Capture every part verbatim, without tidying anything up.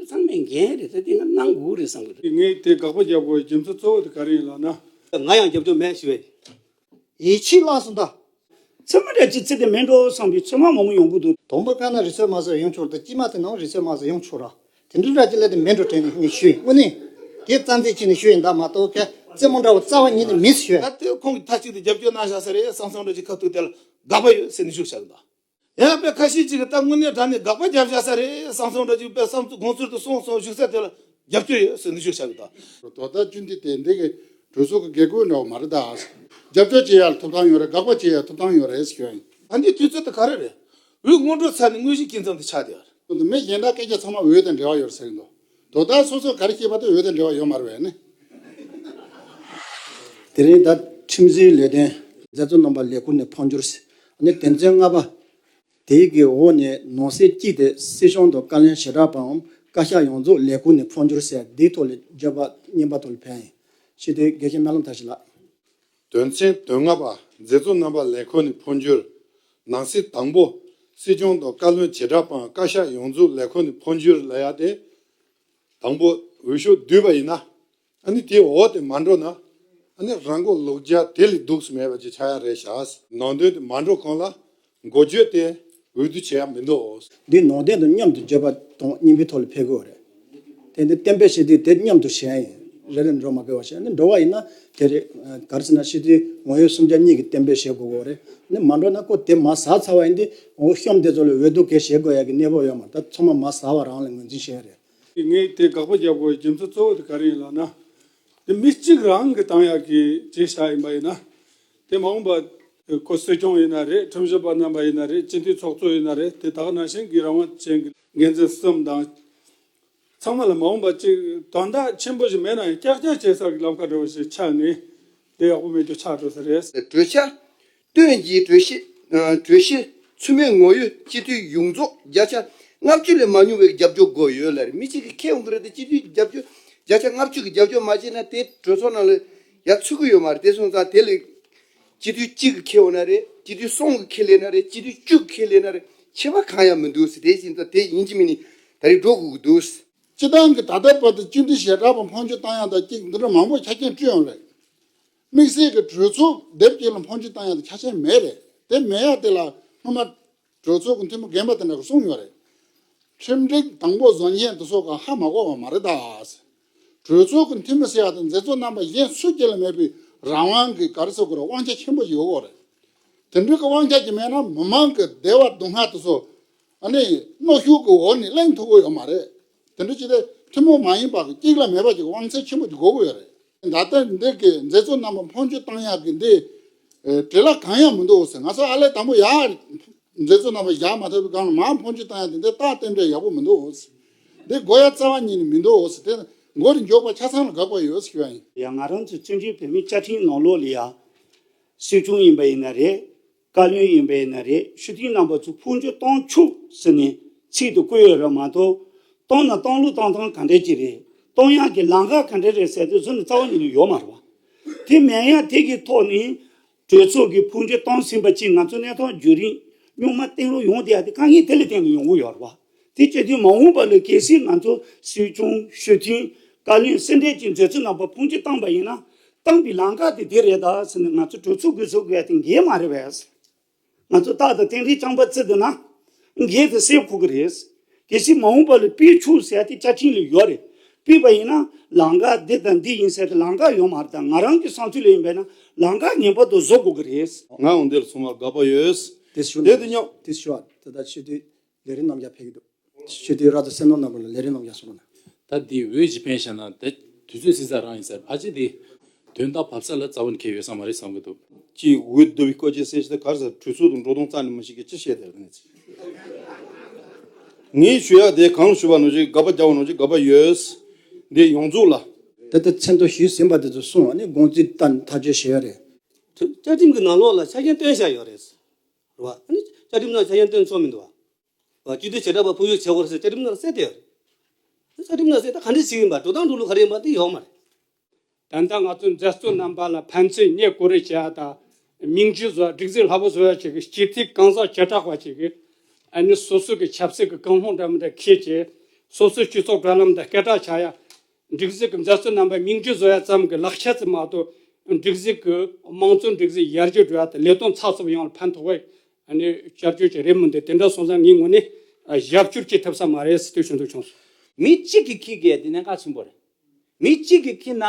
ཚང་མས་འགན་རེད་ད། དེ་ང་གནང་དགོས་རེད་བསམ་གི་འདུག་ངས་དེ་དགག་པ་རྒྱག་དགོས་རྒྱུ་མཚན་གཙོ་བོ་དེ་ག་རེ་ཡིན་ལབ་ན། ང་ཡང་རྒྱབ་སྐྱོར་མེད་ཞུ་བས། ཡིད་ཆེས་བརླག་སོང་ད། ཚད་མ་འདྲ་ཅིག་ཚེ་དེ་མེད་འགྲོ་བསམ་པའི་ཚོད་མ་མང་པོ་ཡོང་གི་འདུག་དང་པོ་ཁ་ན་རི་སོལ་མ་སོལ་ཡོང་ཆོག་དང་དཀྱིལ་མ་དེ་ནང་རི་སོལ་མ་སོལ་ཡོང་ཆོག་ར། དེ་འདྲ་འདྲ་ཅིག་ལས་དེ་མེད་འགྲོ་དྲན་ནས་ངས་ཞུས་ཡིན། དངོས་གནས་དེ་རྩ་འཛིན་བྱས་ནས་ཞུས་ཡིན་ད་མ་གཏོགས་ཁ་རྩེད་མོ་འདྲ་བོ་རྩ་བ་ཉིད་ནས་མིན་ཞུས། ད་དེ་ཁོང་གིས་མཐའ་གཅིག་ཏུ་རྒྱབ་སྐྱོར་གནང་བཞག་ས་རེད་བསམ་བསམ་འདྲ་ཅིག་ཁ་ཐུག་དེ་ལ་དགག་པ་ཡོད་ཟེར་ནས་ཞུ་བཞག་གི་འདུག་ཡང་དཔེ་ཁ་ཤས་ཅིག་གིས་ད་དངོས་གནས་དྲང་གནས་དགག་པ་བརྒྱབ་བཞག་ས་རེད་བསམ་བསམ་འདྲ་ཅིག་དཔེ་བསམ་ཚུལ་དགོངས་ཚུལ་དུ་སོང་སོང་བཞུགས་ས་དེ་ལ་རྒྱབ་སྐྱོར་ཡོད་ཟེར་ནས་ཞུ་བཞག་གི་འདུག་དོ་བདག་བཅུ་འདི་དེ་འདི་གི་གྲོས་ཚོགས་ཀྱི་དགེ་བསྐོས་འདྲ་བོ་མ་རེད་ད། རྒྱབ་སྐྱོར་བྱེད་ཡག་ལ་ཐོབ་ཐང་ཡོད་རེད། དགག་པ་བྱེད་ཡག་ཐོབ་ཐང་ཡོད་རེད་ཞུ་ཡ་ཡིན། ད་འདི་དུས་ཚོད་དེ་ག་རེ་རེད། འོས་སྔོན་འགྲོ་ཚར་ནས་དངོས་གཞིའི་སྐྱིན་ཚབ་འདི་ཆགས་བསྡད་ཡོད་རེད། མི་གཞན་དག་སྐད་ཆ་ཚང་མ་འོས་དང་འབྲེལ་བ་ཡོད་རེད་ཟེར་གི་འདུག་དོ་བདག་སོ་སོ་ག་རེ་བཤད་པ་དེ་འོས་དང་འབྲེལ་བ་ཡོད་མ་རེད་བས་ནི། དེ་རིང་ད་ཁྲིམས་བཟོའི་ལས་དོན་མཛད་གཙོ་རྣམ་པ་ལས་ཁུངས་ནས་འཕོ་འགྱུར་ཟེར། ཨ་ནི་དོན་ཚན་ལྔ་པ། དེའི་གི་འོག་ནས་ནང་གསེས་གཅིག་དེ་སྲིད་སྐྱོང་དང་བཀའ་བློན་བྱེ་བྲག་པའམ་བཀའ་ཤག་ཡོངས་རྫོགས་ལས་ཁུངས་ནས་འཕོ་འགྱུར་ཟེར་འདིའི་ཐོག་ལ་བརྗོད་པ་རྙིང་པ་ཐོག་ལ་ཕེབས་ཡིན། ཞུ་དེ་དགེ་བཤེས་སྨན་ལམ་མཐར་ཕྱིན་ལགས། དོན་ཚན་དོན་ལྔ་པ། མཛད་གཙོ་རྣམ་པ་ལས་ཁུངས་ནས་འཕོ་འགྱུར། ནང་གསེས་དང་པོ། སྲིད་སྐྱོང་དང་བཀའ་བློན་བྱེ་བྲག་པའམ་བཀའ་ཤག་ཡོངས་རྫོགས་ལས་ཁུངས་ནས་འཕོ་འགྱུར་ལབ་ཡ་དེ། དང་པོ་འོས་ཤོག་བསྡུས་པ་ཡིན་ན། ཨ་ནི་དེའི་འོག་དེ་མ་འགྲོ་ན། ཨ་ནི་རང་མགོ་ལོག་རྒྱག་དེ་ལས་སྡུག་ས་མེད་པ་ཅིག་ཆགས་ཡ་རེད་ཤག་ནང་དོན་དེ་མ་འགྲོ་གོང་ལ་འགོ་བརྗོད་དེ་འོས་བསྡུ་བྱེད་ཡ་མི་འདུག་འདི་ནང་དོན་དང་མཉམ་དུ་བརྗོད་པ་དང་རྙིང་པའི་ཐོག་ལ་ཕེབས་དགོས་རེད། དེ་འདི་གཏན་འབེབས་བྱེད་དུས་དེ་མཉམ་དུ་བྱེད་ཡ་ཡིན། རེ་རེ་འགྲོ་མ་དགོས་པ་བྱས་ནས་འགྲོ་བ་ཡིན་ན་དེ་རེད། ག་རེ་ཟེར་ན་སྤྱི་འཐུས་ངོ་ཡོད་སུམ་བརྒྱ་གཉིས་ཀྱིས་གཏན་འབེབས་བྱེད་དགོས་གོ་རེད། ནི་མ་འགྲོ་ན་ཁོ་དེ་མ་ཟ་ཚར་བ་ཡིན་དུས་འོ་གཤམ་དེ་ཚོ་ལ་འོས་བསྡུ་གལ་བྱེད་དགོས་ཡ་གི་གནས་བབ་ཡོད་མ་རེད། ད་ཚང་མ་མ་ཟ་བ་རང་ལ་ངོས་འཛིན་བྱས་རེད། ངས་དེ་དགག་པ་རྒྱག་དགོས་རྒྱུ་མཚན་གཙོ་བོ་དེ་ག་རེ་ཡིན་ལབ་ན། དེ་མི་གཅིག་རང་གིས་བཏང་ཡག་གི་བྱས་བཞག་ཡིན་པ་ཡིན་ན། དེ་མ་འོངས་པ་ཁོ་སྲིད་སྐྱོང་ཡིན་ན་རེད། ཁྲིམས་ཞིབ་པ་རྣམ་པ་ཡིན་ན་རེད། སྤྱི་འཐུས་ཚོགས་གཙོ་ཡིན་ན་རེད། དེ་དག་ནང་བཞིན་གྱི་རང་དབང་ཅན་གྱི་འགན་འཛིན་གསུམ་དང་། ཚང་མ་ལ་མ་འོངས་པ་ཅིག་དོན་དག་ཆེན་པོ་ཞིག་མེད་ན་ཡང་ཀྱག་ཀྱག་བྱེད་ས་གི་ལམ་ཁ་འདྲ་བོ་ཞིག་ཆགས་ནས་དེ་ཡག་པོ་མེད་རྒྱུ་ཆགས་འགྲོ་ས་རེད། གྲོས་འཆར་བཏོན་རྗེས་གྲོས་གཞི་ཨ་གྲོས་གཞི་ཚུད་མིན་ངོ་ཡོད་སྤྱི་འཐུས་ཡོངས་རྫོགས་བརྒྱ་ཆ་ལྔ་བཅུ་ལས་མ་ཉུང་བའི་རྒྱབ་སྐྱོར་དགོས་ཡོད་ལབ་རེད། མི་གཅིག་གིས་ཁེལ་འོང་གི་རེད་དེ། སྤྱི་འཐུས་རྒྱབ་སྐྱོར་བརྒྱ་ཆ་ལྔ་བཅུ་གི་རྒྱབ་སྐྱོར་མ་བྱས་ན་དེ་གྲོས་ཚོགས་ནང་ལ་ཡར་ཚུད་ཀྱི་ཡོད་མ་རེད། དེ་སོང་ཙང་དེ་ལས་སྤྱི་འཐུས་གཅིག་གིས་ཁེལ་འོང་ན་རེད། སྤྱི་འཐུས་གསུམ་གིས་ཁེལ་ལེ་ན་རེད། སྤྱི་འཐུས་བཅུ་གིས་ཁེལ་ལེ་ན་རེད། ཁྱད་པར་གང་ཡང་མི་འདུག་ཟེར། དེ་བཞིན་དུ་དེ་ཡིན་གཅིག་མིན་གཉིས་ད་རེས་འགྲོ་དགོས་ཀྱི་འདུག་སྤྱི་བཏང་གི་ད་ལྟ་བར་དུ་སྤྱི་འཐུས་ཞལ་གྲངས་པ་འཕོ་འགྱུར་བཏང་ཡག་དང་གཅིག་འདི་འདྲ་མང་པོ་ཆ་རྐྱེན་བསྐྲུན་ཡོད་རེད། དམིགས་བསལ་གྱི་གྲོས་ཚོགས་སྡེ་བརྒྱད་ལ་འཕོ་འགྱུར་བཏང་ཡག་དེ་ཆ་རྐྱེན་མེད་རེད། དེ་མེད་ཡག་དེ་ལ་སྔོན་མ་གྲོས་ཚོགས་ཀྱི་འཐུས་མི་རྒན་པ་དེ་འདྲ་གིས་གསུངས་ཡོད་རེད། ཁྲིམས་སྒྲིག་དང་པོ་བཟོ་མཁན་དེ་ཚོ་གིས་ཧ་མ་གོ་བ་མ་རེད་ད། གྲོས་ཚོགས་ཀྱི་འཐུས་མི་ཟེར་ཡག་དེ་མཛད་གཙོ་རྣམ་པ་གཞན་སུ་གཅིག་ལ་མེད་པའི་རང་དབང་གི་ག་རེ་ཟེར་དགོས་རེད། དབང་ཆ་ཆེན་པོ་ཞིག་ཡོད་དགོས་རེད། དེ་འདྲའི་གི་དབང་ཆ་ཅིག་མེད་ན་མི་མང་གི་བདེ་བ་སྡུག་བསྔལ་དེ་ཚོ་ཨ་ནི་གནོན་ཤུགས་ཀྱི་འོག་ནས་གླེང་ཐུབ་ཀྱི་ཡོད་མ་རེད། དེ་འདྲ་ཅིག་དེ་ཐུན་མོང་མ་ཡིན་པ་གི་གཅིག་ལ་མེད་པ་ཅིག་དབང་ཚད་ཆེན་པོ་ཅིག་དགོས་ཀྱི་ཡོད་རེད། ད་ལྟ་འདི་གི་མཛད་གཙོ་རྣམ་པ་འཕོ་འགྱུར་བཏང་ཡག་གི་འདི་ཨེ་བྲེལ་བ་གང་ཡང་མི་འདུག་ཟེར། ང་ཚོ་ཨ་ལས་དང་པོ་ཡར་མཛད་གཙོ་རྣམ་པ་བཞག་མ་ཐུབ་པའི་སྒང་ལ་མར་འཕོ་འགྱུར་བཏང་ཡག་དེ་འདི་རྟགས་རྟེན་འབྲེལ་ཡག་པོ་མི་འདུག་ཟེར། འདི་དགོས་ཡག་རྩ་བ་ཉིད་ནས་མི་འདུག་ཟེར། དེ་མགོ་རུ་འཇོག་པ་ཆ་ཚང་ལ་དགག་པ་ཡོད་ཟེར་ཞུ་ཡ་ཡིན། ཡང་ང་རང་ཚོའི་བཙན་བྱོལ་བོད་མིའི་བཅའ་ཁྲིམས་ནང་ལོགས་ལ་ཡ། སྲིད་སྐྱོང་ཡིན་པ་ཡིན་ན་རེད། བཀའ་བློན་ཡིན་པ་ཡིན་ན་རེད། སྤྱི་འཐུས་རྣམ་པ་ཚོ་འཕོ་འགྱུར་གཏོང་ཆོག་ཟེར་ནས་ཚིག་ཏུ་བཀོད་ཡོད་རེད་མ་གཏོགས། གཏོང་ན་གཏོང་ལུགས་གཏོང་སྟངས་ག་འདྲ་ཅིག་རེད། གཏོང་ཡག་གི་ལམ་ཁ་ག་འདྲ་རེད་ཟེར་དུས་ཚོད་ནི་རྩ་བ་ཉིད་ནས་ཡོད་མ་རེད་བ། དེ་མེད་ཡག་དེ་གི་ཐོག་ནས་གྲོས་ཚོགས་ཀྱིས་འཕོ་འགྱུར་གཏོང་ཟིན་པ་ཅིག་ང་ཚོ་གནས་སྟངས་བརྒྱུད་རིམ་རྙོག་མ་བསྟན་རོགས་ཡོང་བསྡད་ཡག་དེ་དཀའ་ངལ་དེ་ལ་བརྟེན་ནས་ཡོང་གི་ཡོད་རེད་བ། དེ་བྱེད་དུས་མ་འོངས་པ་ལ་གལ་སྲིད་ང་ཚོ་སྲིད་སྐྱོང་། སྤྱི་འཐུས། བཀའ་བློན་སེ་འབྲས་ཀྱི་མཛད་གཙོ་རྣམ་པ་འཕོ་འགྱུར་བཏང་པ་ཡིན་ན། བཏང་པའི་ལམ་ཁ་དེ་དེ་རེད་ད་ཟེར་ནས་ང་ཚོ་གྲོས་ཚོགས་དགོས་ཚོགས་དགོས་ཡ་དེ་འགལ་མ་རེད་པས། ང་ཚོ་རྟགས་དང་རྟེན་འབྲེལ་རྐྱང་པ་བརྩི་འདུག་ན། འགལ་དེ་སེལ་དགོས་ཀྱི་རེད། གལ་སྲིད་མ་འོངས་པ་ལ་སྤེལ་ཆོག་ཟེར་ཡ་དེ་བཅའ་ཁྲིམས་ལ་ཡོད་རེད། སྤེལ་བ་ཡིན་ན་ལམ་ཁ་འདི་དང་འདི་ཡིན་ཟེར་ཏེ་ལམ་ཁ་ཡོད་མ་རེད། ད་ང་རང་གི་བསམ་ཚུལ་ལ་ཡིན་པས་ན་ལམ་ཁ་ངེས་པར་དུ་བཟོ་དགོས་ཀྱི་རེད། ང་འོང་འདིར་སོང་བ་དགག་པ་ཡོད། དེ་ཞུ་དེ་ན་དེ་མཉམ། དེ་ཞུ་བ་དེ་ད་ཆེ་དུས། ལས་རིམ་རྣམ་གཞག་ཕེབས་ཀྱི་འདུག་ཆེ་དུས་ར་ད་སེམས་ནང་ནང་ལ་ལས་རིམ་རྣམ་གཞག་སོང་ན། ད་འདི་འོས་ཅིག་འཕེན་བཞག་ན་དེ་དུས་ཚོད་སྲིད་ས་རང་ཡིན་ཟེར། ཕལ་ཆེར་དེ་དོན་དག་བབས་ས་ལ་རྩ་བ་ནས་ཁེལ་ཡོད་ས་མ་རེད་བསམ་གྱི་འདུག་ཅིག་འོས་བསྡུ་བའི་སྐོར་ཅིག་ཟེར་ཞིག་ད་གར་ཟེར། གྲོས་ཚོགས་དང་འགྲོ་སྟངས་རྩ་ནས་མི་ཤེས་ཀྱི་ཅི་བཤད་དེ་རེད་ནས། ངས་ཞུ་ཡག་དེ་གང་ཞུ་བ་ནང་བཞིན། དགག་པ་རྒྱག་པ་ནང་བཞིན་དགག་པ་ཡོད། འདི་ཡོངས་རྫོགས་ལ། ད་ལྟ་མཚན་ཐོ་ཞུས་ཟིན་པ་དེ་ཚོ་སོང་བ་ནི་དགོངས་རྩིས་བཏང་ཐག་གཅོད་བྱས་ཡོད་རེད། བཅའ་ཁྲིམས་ཀྱི་ནང་ལོགས་ལ་ཆ་རྐྱེན་བཏོན་བཞག་ཡོད་རེད། རེད་བ། ཨ་ནི་བཅའ་ཁྲིམས་ནང་ཆ་རྐྱེན་བཏོན་ཆོག་མི་འདུག་བ། བ། སྤྱི་འཐུས་བྱེ་བྲག་པ་འཕོ་འགྱུར་བྱེད་དགོས་རེད་ཟེར་བཅའ་ཁྲིམས་ནང་གསལ་བསྡད་ཡོད་རེད། བཅའ་ཁྲིམས་ནང་གསལ་ད་ག་འདྲ་ཞིག་ཡིན་པ། འགྲོ་སྟངས་འགྲོ་ལུགས་ག་རེ་ཡིན་པ་དེ་ཡོད་མ་རེད། ད་ལྟ་ང་ཚོའི་མཛད་གཙོ་རྣམ་པ་ལ་ཕན་ཚུན་བརྙས་བཀོད་རེས་བྱེད་ཡ་དང་། མིང་རྒྱུ་བཟོ་ཡ། སྒྲིག་འཛུགས་སླ་པོ་བཟོ་ཡ་བྱེད་གི། སྤྱི་འཐུས་གང་ཟག་བྱེ་བྲག་པ་བྱེད་གི། ཨ་ནི་སོ་སོ་གི་ཆབ་སྲིད་ཀྱི་ཀུན་སློང་འདྲ་མི་འདྲ་འཁྱེར་བྱས། སོ་སོའི་སྤྱི་ཚོགས་དྲ་ལམ་དུ་སྐད་གྲགས་ཆགས་ཡ། འགྲིག་གཟིགས་ཀྱི་མཛད་གཙོ་རྣམ་པས་མིང་འབྲི་བཟོ་ཡ་ཙམ་གྱི་ལག་ཆ་ཙམ་མ་གཏོགས། འགྲིག་གཟིགས་ཀྱི་དམངས་གཙོ་འགྲིག་གཟིགས་ཡར་རྒྱས་འགྲོ་ཡ་དང་ལས་དོན་ཚགས་ཚུད་པོ་ཡོང་བར་ཕན་ཐོགས་པའི་ཨ་ནི་བསྐྱར་བཅོས་ཅིག་རེད་མི་འདུག་དེ་འདྲ་སོང་ཙང་ངའི་ངོས་ནས་ཨ་རྒྱབ་སྐྱོར་བྱེད་ཐུབ་ས་མ་རེད་ཟེར་དུས་ཞུ་འདོད་བྱུང་སོང་། མི་གཅིག་གིས་འཁྱེར་མཁན་དེ་གནད་འགག་ཆེན་པོ་རེད། མི་གཅིག་གིས་འཁྱེར་ན་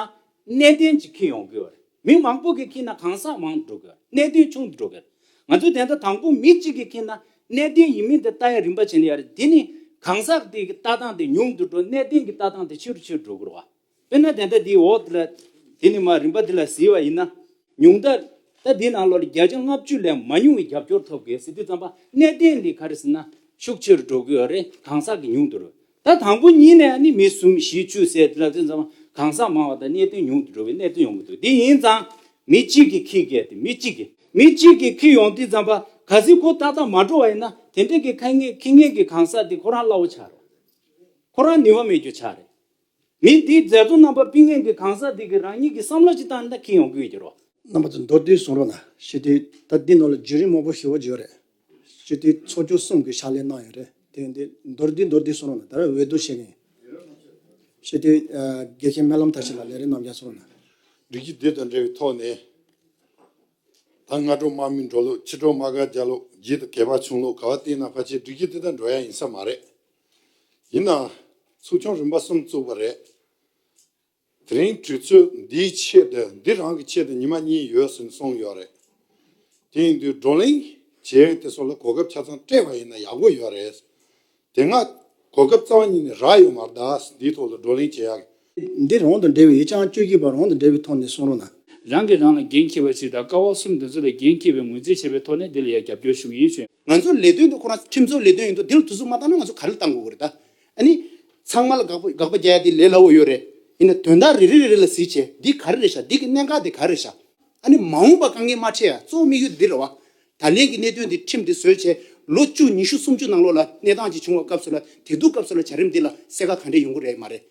གནད་དོན་ཅིག་འཁྱེར་ཡོང་གི་ཡོད་རེད། མི་མང་པོ་གིས་འཁྱེར་ན་གང་ཟག་མང་དུ་འགྲོ་གི་ཡོད་རེད། གནད་དོན་ཆུང་དུ་འགྲོ་གི་ཡོད་རེད། ང་ཚོས་དེ་ལྟར་དང་པོ་མི་གཅིག་གིས་འཁྱེར་ན་གནད་དོན་ཡིན་མིན་དེ་ལྟ་ཡ་རིམ་པ་བྱེད་ནི་ཡོད་རེད། དེ་ནི་གང་ཟག་དེ་གི་ལྟ་སྟངས་དེ་ཉུང་དུ་འགྲོ། གནད་དོན་གྱི་ལྟ་སྟངས་དེ་ཆེ་རུ་ཆེ་རུ་འགྲོ་གི་རེད་བ། དཔེར་ན་དེ་ལྟར་དེའི་འོག་དེ་ལ་དེ་ནི་མ་རིམ་པ་དེ་ལ་གཟིགས་པ་ཡིན་ན། ཉུང་མཐར་ད་དེའི་ནང་ལོགས་ལ་བརྒྱ་ཆ་ལྔ་བཅུ་ལས་མ་ཉུང་བའི་རྒྱབ་སྐྱོར་ཐོབ་དགོས་ཟེར་དུས་ཙམ་པ་གནད་དོན་ལས་ག་རེ་ཟེར་ན་ཤུགས་ཆེ་རུ་འགྲོ་གི་ཡོད་རེད། གང་ཟག་གི་ཉུང་དུ་འགྲོ། ད་དང་པོ་ཉིད་ནས་ནི་མི་གསུམ་བཞི་བཅུ་ཟེར་དེ་ལ་དུས་ཙམ་པ་གང་ཟག་མང་བ་དང་གནད་དོན་ཉུང་དུ་འགྲོ་བའི་གནད་དོན་ཡོང་གི་འདུག་དེ་ཡིན་ཙང་མི་གཅིག་གིས་འཁྱེར་གལ་ཏེ་མི་གཅིག་གིས་མི་གཅིག་གིས་འཁྱེར་ཡོང་དུས་ཙམ་པ་གལ་སྲིད་ཁོ་ཏག་ཏག་མ་འགྲོ་བ་ཡིན་ན་དེ་འདྲ་གི་ཁ་ངེས་ཁེ་ངེས་ཀྱི་གང་ཟག་དེ་ཁོ་རང་སླ་བོ་ཆགས་རེད། ཁོ་རང་ནུས་པ་མེད་རྒྱུ་ཆགས་རེད། མི་འདིའི་མཛད་གཙོ་རྣམ་པ་ཕིན་ངེས་འདི་གང་ཟག་འདི་གིས་རང་ཉིད་ཀྱི་བསམ་བློ་ཅིག་བཏང་ན་འཁྱེར་ཡོང་གི་ཡོད་ཀྱི་རོ། རྣམ་པ་ཚོ་མདོར་བསྡུས་གསུང་རོགས་གནང་། ཞེས་དུས་ད་འདི་ནང་ལ་བརྒྱུད་རིམ་མང་པོ་ཞེ་པོ་ཅིག་ཡོད་རེད། ཞེས་དུས་ཚོགས་ཆུང་གསུམ་གྱི་ཕྱག་ལས་གནང་ཡོད་རེད། དེ་འདི་མདོར་བསྡུས་མདོར་བསྡུས་གསུང་རོགས་གནང་། ད་རེས་འོས་བསྡུ་བྱེད་མཁན། ཞེས་དུས་དགེ་བཤེས་སྨོན་ལམ་མཐར་ཕྱིན་ལགས་ལས་རིམ་རྣམས་ཀྱང་གསུང་རོགས་གནང་། སྒྲིག་གཞི་འདི་དང་འབྲེལ་བའི་ཐོག་ནས། ད་སྔ་དྲོ་དམག་མི་འགྲོ་ལུགས། ཕྱི་དྲོ་དམག་སྒར་རྒྱག་ལུགས། རྗེས་དུ་གད་པ་མཆོང་ལུགས། ག་པར་བལྟས་ན་ཕལ་ཆེར་སྒྲིག་གཞི་འདི་ལྟར་འགྲོ་ཡ་ཡིན་ས་མ་རེད། ཡིན་ནའང་ཚོགས་ཆུང་རིམ་པ་གསུམ་བཙུགས་པ་རེད། དེ་རིང་དུས་ཚོད་འདིའི་ཆེད་དུ་འདི་རང་གི་ཆེད་དུ་ཉི་མ་གཉིས་ཡོད་ཟེར་ནས་གསུངས་ཡོད་རེད། དེ་ཡིན་དུས་བགྲོ་གླེང་བྱེད་ཡ་དེ་ཚོ་ལ་གོ་སྐབས་ཆ་ཚང་སྤྲད་པ་ཡིན་ན་ཡག་པོ་ཡོད་རེད། དེ་སྔ་གོ་སྐབས་རྩ་བ་ཉིད་ནས་རག་ཡོད་མ་རེད་ད། འདིའི་ཐོག་ལ་བགྲོ་གླེང་བྱེད་ཡག་འདི་རང་དང་འབྲེལ་བའི་ཡིག་ཆ་བཅོས་ཀྱི་བར་རང་དང་འབྲེལ་བའི་ཐོག་ནས་གསུང་རོགས་གནང་། རང་གིས་རང་ལ་འགན་འཁྱེར་བ་ཞིག་དང་ཀ་བ་གསུམ་དེ་ཚོ་ལ་འགན་འཁྱེར་བའི་ངོས་འཛིན་བྱས་པའི་ཐོག་ནས་འདི་ལ་ཡང་རྒྱབ་སྐྱོར་ཞུ་གི་ཡིན་ཞུ། ང་ཚོ་ལས་དོན་དེ་ཁོ་རང་ཁྲིམས་བཟོ་ལས་དོན་ཡིན་དུས་འདི་ལ་དུས་ཚོད་མ་བཏང་ན་ང་ཚོ་ག་རེ་བཏང་དགོས་ཀྱི་རེད་ད། ཨ་ནི། ཚང་མ་ལ་དགག་པ་དགག་པ་རྒྱག་ཡ་དེ་ལས་སླ་བོ་ཡོད་རེད། ཡིན་ན་དོན་དག་རེ་རེ་རེ་རེ་ལ་གཟིགས་བྱས་འདི་ག་རེ་རེད་ཤག་འདི་གི་གནད་འགག་དེ་ག་རེ་རེད་ཤག་ཨ་ནི་མ་འོངས་པ་དཀའ་ངལ་མ་འཕྲད་ཡ་གཙོ་བོ་དམིགས་ཡུལ་འདི་རེད་བ། ད་ལན་གྱི་གནད་དོན་འདི་ཁྲིམས་འདི་བཟོས་བྱས་ལོ་བཅུ་ཉི་ཤུ་སུམ་ཅུ་ནང་ལོགས་ལ་གནས་སྟངས་ཅིག་བྱུང་བ་སྐབས་སུ་ལ་དེ་དུས་སྐབས་སུ་ལ་བྱ་རིམ་འདི་ལ་གསལ་ཁ་ག་འདྲས་ཡོང་གི་རེད་མ་རེད།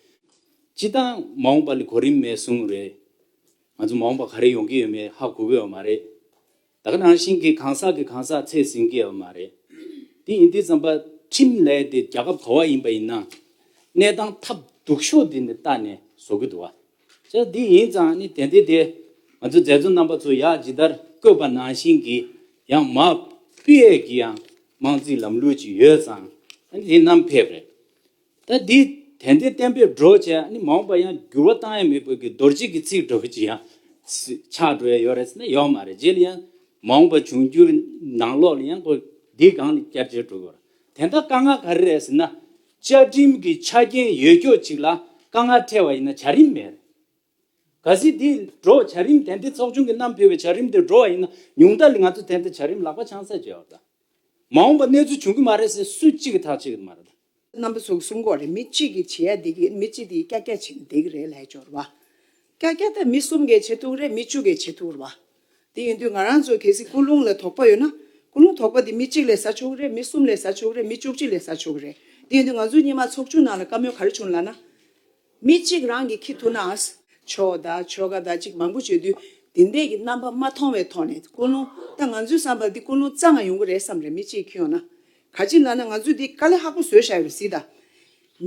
སྤྱིར་བཏང་མ་འོངས་པ་ལ་གོ་རིམ་མེད་གསུང་རེད། ང་ཚོ་མ་འོངས་པ་ག་རེ་ཡོང་གི་ཡོད་མེད་ཧ་གོ་གི་ཡོད་མ་རེད། ད་ག་ནང་བཞིན་གྱི་གང་ཟག་གི་གང་ཟག་ཚད་ཟིན་གི་ཡོད་མ་རེད། དེ་ཡིན་དུས་ཙམ་པ་ཁྲིམས་ལས་དེ་རྒྱལ་ཁབ་ག་བ་ཡིན་པ་ཡིན་ན། གནས་སྟངས་ཐབས་སྡུག་ཤོས་དེ་ནས་བལྟས་ནས་བཟོ་གི་འདུག་བ། ཅག་འདི་ཡིན་ཙང་ནི་དེ་འདི་དེ་ང་ཚོ་མཛད་གཙོ་རྣམ་པ་ཚོ་ཡག་ཇི་ལྟར་བསྐོས་པ་ནང་བཞིན་གྱི་ཡང་མར་ཕུད་ཡས་ཀྱི་ཡང་དམངས་རྩིས་ལམ་ལུགས་ཅིག་ཡོད་ཙང་ཨ་ནི་དེ་བསྣམས་ཕེབས་རེད། ད་འདི་དེ་འདི་གཏན་འབེབས་འགྲོ་བྱས་ཨ་ནི་མ་འོངས་པ་ཡང་འགྱུར་བ་བཏང་ཡ་མེད་པའི་གི་རྡོ་རྗེ་གི་ཚིག་འགྲོ་གི་ཅིག་ཡང་ཆགས་འགྲོ་ཡ་ཡོད་རེད་ཟེར་ན་ཡོད་མ་རེད། རྗེས་ལ་ཡང་མ་འོངས་པ་འབྱུང་འགྱུར་ནང་ལོགས་ལ་ཡང་ཁོ་འདིའི་སྒང་ལ་བསྐྱར་བཅོས་འགྲོ་གི་ཡོད་རེད། དེ་འདྲ་དཀའ་ངལ་ག་རེ་རེད་ཟེར་ན། བཅའ་ཁྲིམས་ཀྱི་ཆ་རྐྱེན་ཡོད་ཀྱོག་ཅིག་ལ་དཀའ་ངལ་འཕྲད་པ་ཡིན་ན་བྱ་རིམ་མེད། གལ་སྲིད་འདི་འགྲོ་བྱ་རིམ་དེ་འདི་ཚོགས་ཆུང་གི་བསྣམས་ཕེབས་པའི་བྱ་རིམ་དེ་འགྲོ་བ་ཡིན་ན་ཉུང་མཐའ་ལ་ང་ཚོ་དེ་འདི་བྱ་རིམ་ལག་པ་འཆང་ས་བྱེད་བར་ད། མ་འོངས་པ་གནས་ཚུལ་བྱུང་གི་མ་རེད་ཟེར་སུ་གཅིག་གིས་ཐག་བཅད་ཀྱི་མ་རེད་ད། རྣམ་པ་ཚོ་གསུང་གི་ཡོད་རེད། མི་གཅིག་གིས་བྱེད་ཡ་འདི་གི་མི་གཅིག་དེ་ཀྱག་ཀྱག་བྱེད་ནས་བསྡད་ཀྱི་རེད་ལབ་ཡ་ཅིག་ཡོད་རེད་བ། ཀྱག་ཀྱག་ད་མི་གསུམ་གིས་བྱེད་ཐུབ་ཀྱི་རེད། མི་བཅུ་གིས་བྱེད་ཐུབ་ཀྱི་རེད་བ། དེ་ཡིན་དུས་ང་རང་ཚོ་གལ་སྲིད་ཀུན་སློང་ལ་དོགས་པ་ཡོད་ན་ཀུན་སློང་དོགས་པ་དེ་མི་གཅིག་ལས་ཟ་ཆོག་གི་རེད། མི་གསུམ་ལས་ཟ་ཆོག་གི་རེད། མི་བཅུ་གཅིག་ལས་ཟ་ཆོག་གི་རེད། དེ་ཡིན་དུས་ང་ཚོ་སྔོན་མ་ཚོགས་ཆུང་ནང་ལ་བཀའ་མོལ་ག་རེ་བྱུང་ལབ་ན། མི་གཅིག་རང་གིས་འཁྱེར་ཐུབ་ན། ཆོས་དང་ཆོལ་ཁ་དང་གཅིག་མང་པོ་བྱེད་དུས་དེ་འདྲས་ཀྱི་རྣམ་པ་མ་མཐོང་བའི་ཐོག་ནས་ཀུན་སློང་ད་ང་ཚོའི་བསམ་པ་འདི་ཀུན་སློང་རྩ་ནས་ཡོང་གི་རེད་བསམ་རེད། མི་གཅིག་འཁྱེར་ཡོང་ན། ག་ཅི་ལབ་ན་ང་ཚོས་འདི་དཀའ་ལས་ཁག་པོ་བཟོས་བཞག་ཡོད་རེད་གཟིགས་དང་།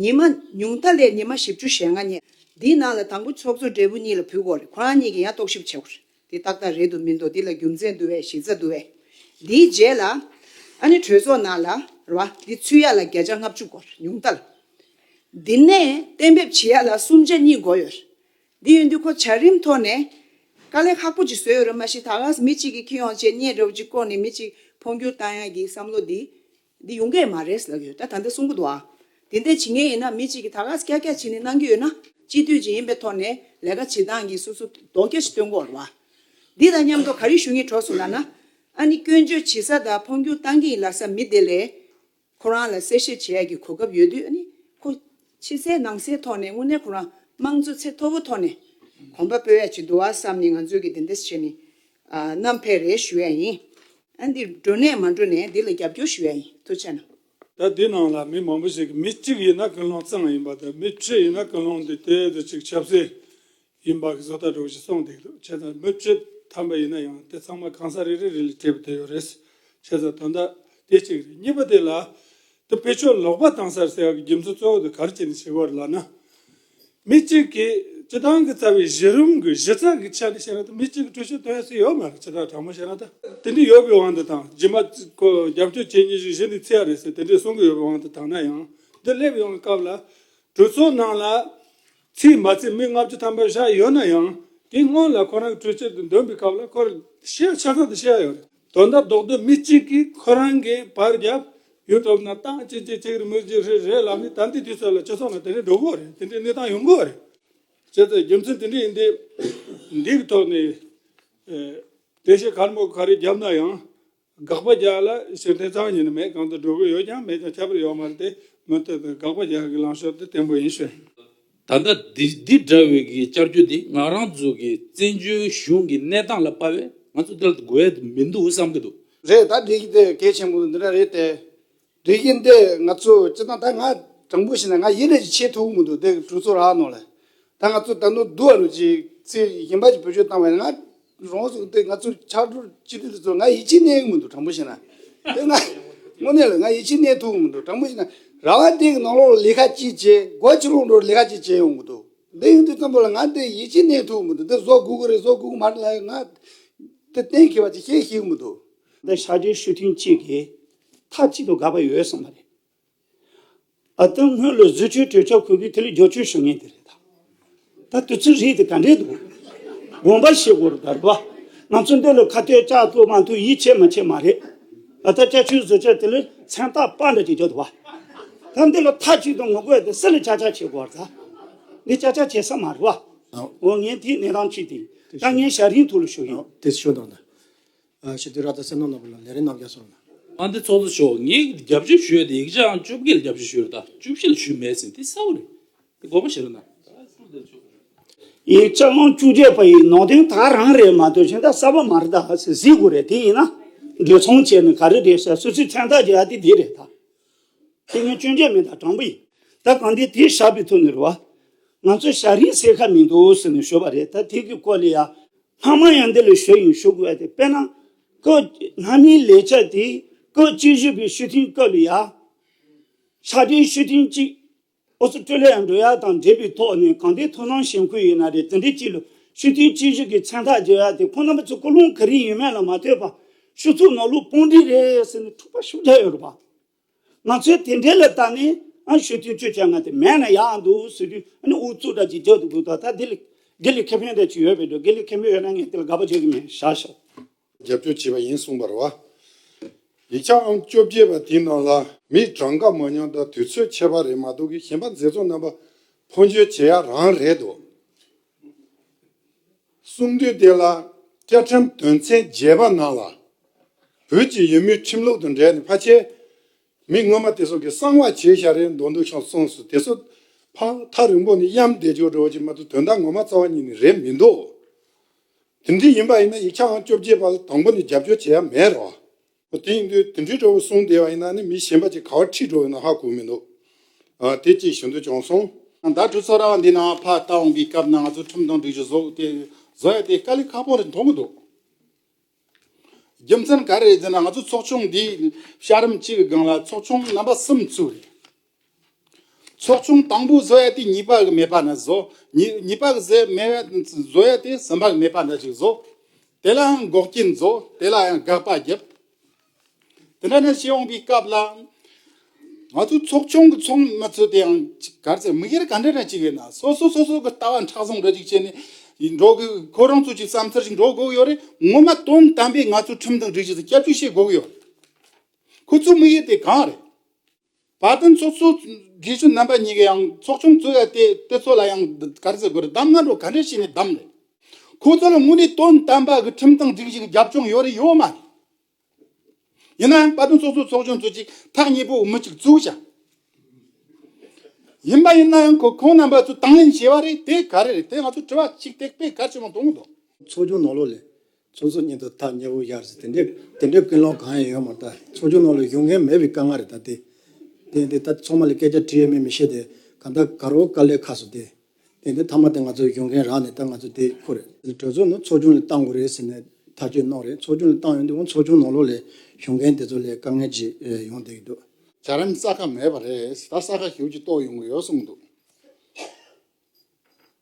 ཉི་མ་ཉུང་མཐའ་ལས་ཉི་མ་བཞི་བཅུ་ཞེ་ལྔ་ཉལ། འདིའི་ནང་ལ་དང་པོ་ཚོགས་གཙོ་སྦྲེལ་པོ་གཉིས་ལ་ཕུལ་དགོས་རེད། ཁོ་རང་གཉིས་ཀྱིས་ཡང་རྟོག་ཞིབ་བྱེད་དགོས་རེད། འདི་ཏག་ཏག་རེད་འདུག་མི་འདུག་འདི་ལ་རྒྱུ་མཚན་འདུག་བས་གཞི་རྩ་འདུག་བས། འདིའི་རྗེས་ལ་ཨ་ནི་གྲོས་ཚོགས་ནང་ལ་རེད་བ། འདི་ཚུད་ཡ་ལ་བརྒྱ་ཆ་ལྔ་བཅུ་དགོས་རེད་ཉུང་མཐའ་ལ། འདི་ནས་གཏན་འབེབས་བྱེད་ཡ་ལ་གསུམ་ཆ་གཉིས་དགོས་ཡོད་རེད། འདི་ཡིན་དུས་ཁོ་བྱ་རིམ་ཐོག་ནས་དཀའ་ལས་ཁག་པོ་ཅིག་བཟོས་ཡོད་རེད། མ་གཞི་ད་ག་མི་གཅིག་གིས་འཁྱེར་ཡོང་བྱས་བརྙན་འདྲ་བོ་ཅིག་བསྐོར་ནས་མི་གཅིག་འཕོ་འགྱུར་བཏང་ཡ་གི་བསམ་བློ་འདི་འདི་ཡོང་གི་མ་རེད་ལབ་ཀྱི་ཡོད། ད་ད་ལྟ་གསུང་གི་འདུག་ཨ། དེ་འདྲ་བྱེད་མཁན་ཡིན་ན་མི་གཅིག་གིས་ད་ག་སྐྱ་སྐྱ་བྱས་ནས་གནང་གི་ཡོད་ན་སྤྱི་འཐུས་ཅིག་ཡིན་པའི་ཐོག་ནས་ལས་ཀ་བྱེད་སྟངས་ཀྱི་སོ་སོ་ལྡོག་རྒྱ་ཞིག་སྟོན་དགོས་རེད་བ། འདི་དང་མཉམ་དུ་ག་རེ་ཞུ་སྙིང་བྲོ་སོང་ལབ་ན། ཨ་ནི་སྐྱོན་བརྗོད་བྱེད་ས་དང་འཕོ་འགྱུར་བཏང་གི་ཡིན་ལབ་ས་མི་དེ་ལས། ཁོ་རང་ལ་གསལ་བཤད་བྱེད་ཡ་གི་གོ་སྐབས་ཡོད་དུས་ཨ་ནི་ཁོ་ཕྱི་གསལ་ནང་གསལ་ཐོག་ནས་དངོས་གནས་ཁོ་རང་དམངས་གཙོ་ཚད་མཐོ་པོ་ཐོག་ནས་གོམ་པ་སྤོས་ཡ་ཅིག་འདུག་ཨ་བསམ་ནས་ང་ཚོས་ཀྱི་དེ་འདྲ་བྱས་ནས་ཨ་བསྣམས་ཕེབས་རེད་ཞུ་ཡ་ཡིན། ཨ་འདི་འགྲོ་ནས་མ་འགྲོ་ནས་འདི་ལ་རྒྱབ་སྐྱོར་ཞུ་ཡ་ཡིན། ཐུགས་རྗེ་གནང་། ད་འདི་ནང་ལ་མི་མང་པོ་ཞིག་གིས་མི་གཅིག་ཡིན་ན་ཀུན་སློང་གཙང་ཡིན་པ་དང་མི་བཅུ་ཡིན་ན་ཀུན་སློང་འདི་དེ་དུ་ཅིག་ཆབ་སྲིད་ཡིན་པ་གི་བཟོ་ལྟ་འདྲ་བོ་ཞིག་སོང་བསྡད་ཀྱི་འདུག་བྱས་ཙང་མི་བཅུ་ཐམ་པ་ཡིན་ན་ཡང་དེ་ཚང་མ་གང་ཟག་རེ་རེ་རེ་ལ་འབྲེལ་བ་དེ་ཡོད་རེད། བྱས་ཙང་དོན་དག་དེ་གཅིག་རེད། གཉིས་པ་དེ་ལ་ དེ་བེད་སྤྱོད་ལོག་པ་བཏང་ས་རེད་ཟེར་ཡག་གི་རྒྱུ་མཚན་གཙོ་བོ་དེ་ག་རེ་བྱས་ནས་བྱེད་དགོས་རེད་ལབ་ན། མི་གཅིག་གིས་སྤྱིར་བཏང་གི་རྩ་བའི་གཞི་རིམ་གྱི་གཞི་རྩ་གི་ཆ་ནས་བཤད་ན་ད་མི་གཅིག་གིས་གྲོས་ཆོད་བཏོན་ཡ་སུ་ཡོད་མ་རེད། སྤྱིར་བཏང་དྲང་པོ་བཤད་ན་ད་དེ་འདྲ་ཡོད་པའི་དབང་དུ་བཏང་རྗེས་མ་ཁོ་རྒྱབ་སྐྱོར་བྱེད་མཁན་ཞིག་གཞི་ནས་ཚུད་ཡ་རེད་ཟེར་དེ་འདྲའི་གསུང་གི་ཡོད་པའི་དབང་དུ་བཏང་ན་ཡང་འདི་སླེབས་ཡོང་བའི་སྐབས་ལ་གྲོས་ཚོགས་ནང་ལ་ཚུད་མ་ཚུད་མི་ལྔ་བཅུ་ཐམ་པ་བཞག་ཡོད་ན་ཡང་དེ་སྔོན་ལ་ཁོ་རང་གི་གྲོས་ཆོད་དེ་འདོན་པའི་སྐབས་ལ་ཁོར་བཤད་ཆ་ཚང་དེ་བཤད་ཡ་ཡོད་རེད། དོན་དག་རྡོག་རྡོག་མི་གཅིག་གིས་ཁོ་རང་གི་པར་རྒྱབ་ཡུ་ཊུབ་ནང་བཏང་གཅིག་གཅིག་གཅིག་རེད་མི་གཅིག་རེད་རེད་ལབ་ནས་ད་ལྟའི་དུས་ཚོད་ལ་སྤྱི་ཚོགས་ནང་དེ་འདྲ་འགྲོ་གི་རེད། དེ་འདྲའི་གནས་སྟངས་ཡོང་གི་རེད། བྱས་ཙང་རྒྱུ་མཚན་དེ་འདྲ་ཡིན་དུས་འདི་གི་ཐོག་ནས་ཨེ་འགྲེལ་བཤད་ག་རེ་མོ་ག་རེ་བརྒྱབ་ན་ཡང་དགག་པ་རྒྱག་ལ་ཕྱིར་འཐེན་ཙམ་ཡིན་ནི་མེད། གང་དུ་འགྲོ་གི་ཡོད་ཀྱང་མེད་ཀྱང་ཁྱད་པར་ཡོད་མ་རེད་དེ་མུ་མཐུད་དུ་དགག་པ་རྒྱག་གི་ལངས་ཕྱོགས་དེ་བརྟན་པོ་ཡིན་ཞུ། ད་ལྟ་འདི་འདི་འདྲ་བའི་གི་བསྐྱར་བཅོས་འདི་ང་རང་ཚོ་གི་བཙན་བྱོལ་གཞུང་གི་གནས་སྟངས་ལ་དཔག་པས་ང་ཚོ་འདི་ལ་དགོས་ཡ་མི་འདུག་བསམ་གི་འདུག་རེད། ད་འགྲིག་གི་དེ་གལ་ཆེན་པོ་འདི་འདྲ་རེད་དེ། འགྲིག་གི་འདི་ང་ཚོ་སྤྱིར་བཏང་ད་ང་དྲང་པོ་བཤད་ན་ང་ཡིད་ལས་ཅིག་ཆེས་ཐུབ་ཀྱི་མི་འདུག་དེ་གྲོས་ཚོགས་རག་ནང་ལ་ད་ང་ཚོ་ད་ནོ་འདུག་ཨ་ནོ་ཅིག་ཚེ་གཞན་པ་ཅིག་བེད་སྤྱོད་བཏང་བས་ང་རང་ཚོ་དེ་ང་ཚོ་ཕྱག་རོགས་སྤྱི་འཐུས་དེ་ཚོ་ང་ཡིད་ཆེས་གནས་ཀྱི་མི་འདུག་དྲང་པོ་བཤད་ན། དེ་ང་དངོས་གནས་ལ་ང་ཡིད་ཆེས་གནས་ཐུབ་ཀྱི་མི་འདུག་དྲང་པོ་བཤད་ན་ར་བ་དེ་གི་ནང་ལོགས་ལ་ལས་ཀ་ཅིག་བྱེད་སྒོ་ཕྱི་ལོགས་འགྲོ་ལས་ཀ་ཅིག་བྱེད་ཡོང་གི་འདུག་དེ་ཡིན་དུས་ཙམ་པ་ལ་ང་དེ་ཡིད་ཆེས་གནས་ཐུབ་ཀྱི་མི་འདུག་དེ་བཟོ་དགོས་ཀྱི་རེད་བཟོ་དགོས་ཀྱི་མ་རེད་ལ་ང་དེ་གཏན་འཁེལ་བ་ཅིག་བཤད་ཤེས་ཀྱི་མི་འདུག་འདི་ཕྱག་སྦྲེལ་ཞུ་མཁན་གཅིག་གིས་མཐའ་གཅིག་ཏུ་དགག་པ་ཡོད་གསུངས་པ་རེད། ཨ་ཏི་སྔོན་ལ་བཟོ་བཅོས་གྲོས་ཆོད་ཁུར་གི་དེ་ལས་བསྒྱུར་བཅོས་ཞུ་མཁན་དེ་རེད་ད། ད་དུས་ཚོད་རིང་དེ་ག་འདྲས་འདུག་དགོངས་པ་བཞེས་དགོས་རེད་ད་རེད་པ། ང་ཚོ་འདི་ལ་ཁ་གཏད་བཅག་ཐུབ་མ་ཐུབ་ཡིད་ཆེས་མ་ཆེས་མ་རེད། ཨ་ད་བསྐྱར་བཅོས་བཟོ་བཅོས་དེ་ལས་མཚན་རྟགས་པ་འདྲ་ཅིག་བརྒྱབ་འདུག་པ། ད་འདི་ལ་མཐའ་གཅིག་ཏུ་ངོ་རྒོལ་དེ་སུ་ལ་ཅག་ཅག་བྱེད་དགོས་རེད་ད། འདི་ཅག་ཅག་བྱེད་ས་མ་རེད་པ། འོ་ངས་དེའི་གནས་སྟངས་གཅིག་དེ་ཡིན། ད་ངས་ཞྭ་རིང་ཐུག་ལ་ཞུ་གི་ཡིན། དེ་ཞུ་དང་ད། ཞི་བདེ་ར་ད་སེམས་ནང་ནོར་བུ་ལ་ལས་རིམ་རྣམ་རྒྱལ་སོང་ལ། ཨ་འདི་ཚོགས་གཙོ་མཆོག་ངས་རྒྱབ་སྐྱོར་ཞུས་ཏེ་ཡིག་ཆ་ཨང་བཅོ་བརྒྱད་ལ་རྒྱབ་སྐྱོར་ཞུས་རེད་ད་བཅུ་བཞི་ལ་ཞུས་མེད་ཟེར་འདི་གསལ་པོ་རེད། འདི་དགོངས་པ་བཞེས་རོགས་གནང་། ཡིག་ཆ་ཨང་བཅོ་བརྒྱད་པ་ཡི་ནང་དོན་ད་རང་རེད་མ་གཏོགས་གཞན་དག་གསར་པ་མ་རེད་ད་ཟེར་གཟིགས་དགོས་རེད། དེ་ཡིན་ན་འགྲོ་སོང་བྱས་ནས་ག་རེ་རེད་ཟེར་སོ་སོའི་མཚན་རྟགས་རྒྱག་ཡ་དེ་དེ་རེད་ད། དེ་ངས་སྐྱོན་བརྗོད་མེད་ད་དྲང་པོ་ཡིན། ད་གང་འདི་དེ་བཞག་པའི་ཐོག་ནས་རེད་བ། ང་ཚོ་ཞྭ་རིང་ཟེར་ཁ་མི་འདུག་ཟེར་ནས་ཞུས་པ་རེད། ད་དེ་གི་སྐོར་ལ་ཡ། སྔ་མ་ཡང་འདི་ལ་ཞུ་ཡིན་ཞུ་དགོས་ཏེ་དཔེར་ན། སྐབས་སྔ་མའི་ལས་བྱ་དེ་སྐབས་བཅུ་བཞི་པའི་ཞུ་ཐེངས་སྐབས་ལ་ཡ། ཕྱག་སྦྲེལ་ཞུ་ཐེངས་གཅིག་ཨོ་སི་ཀྲི་ལི་ཡ་འགྲོ་ཡ་དང་འབྲེལ་བའི་ཐོག་ནས་གང་ལྟར་ཐུགས་སྣང་བྱེད་ཁུལ་ཡིན་ན་རེད། དེ་འདྲའི་གཅིག་ལ་ཞུ་ཐེངས་བཅུ་བཞི་གི་མཚན་རྟགས་རྒྱག་ཡ་དེ་ཁོང་རྣམ་པ་ཚོ་ཀུན་སློང་ག་རེ་ཡིན་མིན་ལ་མ་ལྟོས་པར་ཞུ་ཚོགས་ནང་ལོགས་དཔུང་སྒྲིག་རེད་ཟེར་ནས་འཁྲུག་པ་ཤུགས་རྒྱག་ཡོད་རེད་པ། ང་ཚོས་དེ་འདྲའི་ལ་བལྟས་ནས་ཨ་ཞུ་ཐེངས་བཅུ་བྱ་ལྔ་དེ་མེད་ན་ཡག་འདུག་ཟེར་དུས་ཨ་ནི་ཨུ་ཚུགས་འདྲ་ཅིག་རྒྱག་འདུག་གོ་ད་ད་དེ་ལ་དགེ་ལས་ཁེ་ཕན་འདྲ་ཅིག་ཡོད་པའི་འགྲོ། དགེ་ལས་ཁེ་ཕན་ཡོད་ན་ངས་དེ་ལ་དགག་པ་བྱེད་ཀྱི་མེད། བཞག་ཤོག་རྒྱབ་སྐྱོར་བྱས་པ་ཡིན་གསུངས་པ་རེད་བ། ཡིག་ཆ་ཨང་བཅོ་བརྒྱད་པ་དེའི་ནང་ལ་མི་གྲངས་ཀ་མང་ཉུང་དང་དུས་ཚོད་ཁྱད་པར་རེད་མ་གཏོགས་ཀྱི་གཞན་པ་མཛད་གཙོ་རྣམ་པ་ཕོ་འགྱུར་བྱེད་ཡ་རང་རེད་འདུག་གསུང་དུས་དེ་ལ་བཅའ་ཁྲིམས་དོན་ཚན་བརྒྱད་པ་ནང་ལ་བོད་ཀྱི་ཡུལ་མིའི་ཁྲིམས་ལུགས་དང་འབྲེལ་ནས་ཕལ་ཆེར་མི་སྔོན་མ་དེ་ཚོ་གིས་གསང་བ་བྱས་བཞག་རེད་མདོག་མདོག་ཤོང་གསུངས་སོང་། དེ་ཚོ་ཕར་ཐག་རིང་པོ་ནས་གཡམ་བསྡད་རྒྱུ་འདྲ་བོ་ཅིག་མ་གཏོགས་དོན་དག་ངོ་མ་རྩ་བ་ཉིད་ནས་རེད་མི་འདུག་དེ་འདྲ་ཡིན་པ་ཡིན་ན་ཡིག་ཆ་ཨང་བཅོ་བརྒྱད་པ་ལ་དང་པོ་ནས་རྒྱབ་སྐྱོར་བྱེད་ཡ་མེད་རོ། དེ་ཡིན་དུས་དེ་འདྲའི་འདྲ་བོ་གསུངས་བསྡད་པ་ཡིན་ན་ནི་མི་གཞན་པ་ཅིག་ག་བར་ཁྲིད་འགྲོ་ཡོད་ན་ཧ་གོ་མི་འདུག་ཨ་དེ་གཅིག་ཞུ་འདོད་བྱུང་སོང་། ད་གྲོས་ཚོགས་ར་བ་འདི་ནང་ཕར་བལྟ་འོང་པའི་སྐབས་ན་ང་ཚོ་ཁྲིམས་དང་སྒྲིག་གཞི་བཟོ་དེ་བཟོ་ཡ་དེ་དཀའ་ལས་ཁག་པོ་རེད་མཐོང་གི་འདུག་རྒྱུ་མཚན་ག་རེ་རེད་ཟེར་ན་ང་ཚོ་ཚོགས་ཆུང་འདིའི་བྱ་རིམ་གཅིག་གི་སྒང་ལ་ཚོགས་ཆུང་རྣམ་པ་གསུམ་བཙུགས་རེད། ཚོགས་ཆུང་དང་པོ་བཟོ་ཡ་དེ་གཉིས་པ་གི་མེད་པ་ན་བཟོ། གཉིས་གཉིས་པ་གི་ཟེ་མེད་བཟོ་ཡ་དེ་གསུམ་པ་གི་མེད་པ་འདྲ་ཅིག་བཟོ། དེ་ལའང་འགོག་རྐྱེན་བཟོ། དེ་ལ་ཡང་དགག་པ་བརྒྱབ། དེ་འདྲ་ནས་བྱེད་འོང་པའི་སྐབས་ལ། ང་ཚོའི་ཚོགས་ཆུང་གི་ཚོགས་མི་ཚོ་དེ་ཡང་ག་རེ་ཟེར་མི་སྒེར་ག་འདྲ་འདྲ་ཅིག་ཡོད་ན་སོ་སོ་སོ་སོ་གི་ལྟ་བ་མཁྲེགས་བཟུང་འདྲ་ཅིག་བྱས་ནས་འགྲོ་གི་ཁོ་རང་ཚོ་ཅིག་བསམ་ཚུལ་ཅིག་འགྲོ་དགོས་ཡོད་རེད། ངོ་མ་དོན་དམ་པའི་ང་ཚོའི་ཁྲིམས་དང་སྒྲིག་གཞི་ཚོ་བསྐྱར་བཅོས་བྱེད་དགོས་ཀྱི་ཡོད་རེད། ཁོ་ཚོའི་དམིགས་ཡུལ་དེ་གང་རེད། བར་དོན་ཚོགས་གཙོ་དགེ་བཤེས་རྣམ་པ་གཉིས་ཀྱི་ཡང་ཚོགས་ཆུང་གཙོས་ཡ་དེ་དེ་ཚོ་ལ་ཡང་ག་རེ་ཟེར་དགོས་རེད། གདམ་ང་འགྲོ་ག་འདྲ་བྱས་ནས་གདམ་རེད། ཁོ་ཚོ་ལ་དངོས་གནས་དོན་དམ་པ་གི་ཁྲིམས་དང་སྒྲིག་གཞི་གི་རྒྱབ་ལྗོངས་ཡོད་རེད་ཡོད་མ་རེད། ཡིན་ན་ཡང་བར་དོན་ཚོགས་གཙོ་ཚོགས་ཆུང་ཚོ་ཅིག་ཐག་ཉེ་པོ་མི་གཅིག་བཙུགས་བྱ། ཡིན་པ་ཡིན་ན་ཡང་ཁོ་ཁོང་རྣམ་པ་ཚོ་དང་ལེན་བྱས་པ་རེད། དེ་ག་རེ་རེད། དེ་ང་ཚོ་དྲི་བ་གཅིག་དེ་དཔེ་གལ་ཆེན་པོ་མཐོང་གི་འདུག་ཚོགས་ཆུང་ནང་ལོགས་ལས་ཚོགས་གཙོ་མཉམ་དུ་ཐག་ཉེ་བོ་གཡར་ཟེར་དེ་འདྲའི་དེ་འདྲའི་ཀུན་སློང་གང་ཡང་ཡོད་མ་རེད། ད་ཚོགས་ཆུང་ནང་ལ་ཞུགས་མཁན་མེད་པའི་དཀའ་ངལ་རེད། ད་དེ་དེ་འདི་ད་ཚང་མ་ལ་སྐད་ཆ་དྲི་ཡས་མེད་མི་ཤེས་དེ་གང་ལྟར་ག་རོ་དཀའ་ལས་ཁག་སོང་དེ་དེ་འདི་མཐའ་མ་དེ་ང་ཚོ་ཞུགས་མཁན་རག་ནས་ད་ང་ཚོ་དེ་ཁུར་རེད། གྲོས་ཚོགས་ནང་ཚོགས་ཆུང་ལ་བཏང་དགོས་རེད་ཟེར་ནས་ཐག་གཅོད་གནང་རེད། ཚོགས་ཆུང་ལ་བཏང་ཡོང་དུས་ཁོང་ཚོགས་ཆུང་ནང་ལོགས་ལ་ཞུགས་མཁན་དེ་ཚོ་ལ་དཀའ་ངལ་ཅིག་ཡོང་བསྡད་ཀྱི་འདུག་བྱ་རིམ་གསལ་ཁ་མེད་པ་རེད། ད་གསལ་ཁ་ཞེ་པོ་ཅིག་གཏོང་ཡོང་གི་ཡོད་གསུངས་འདུག་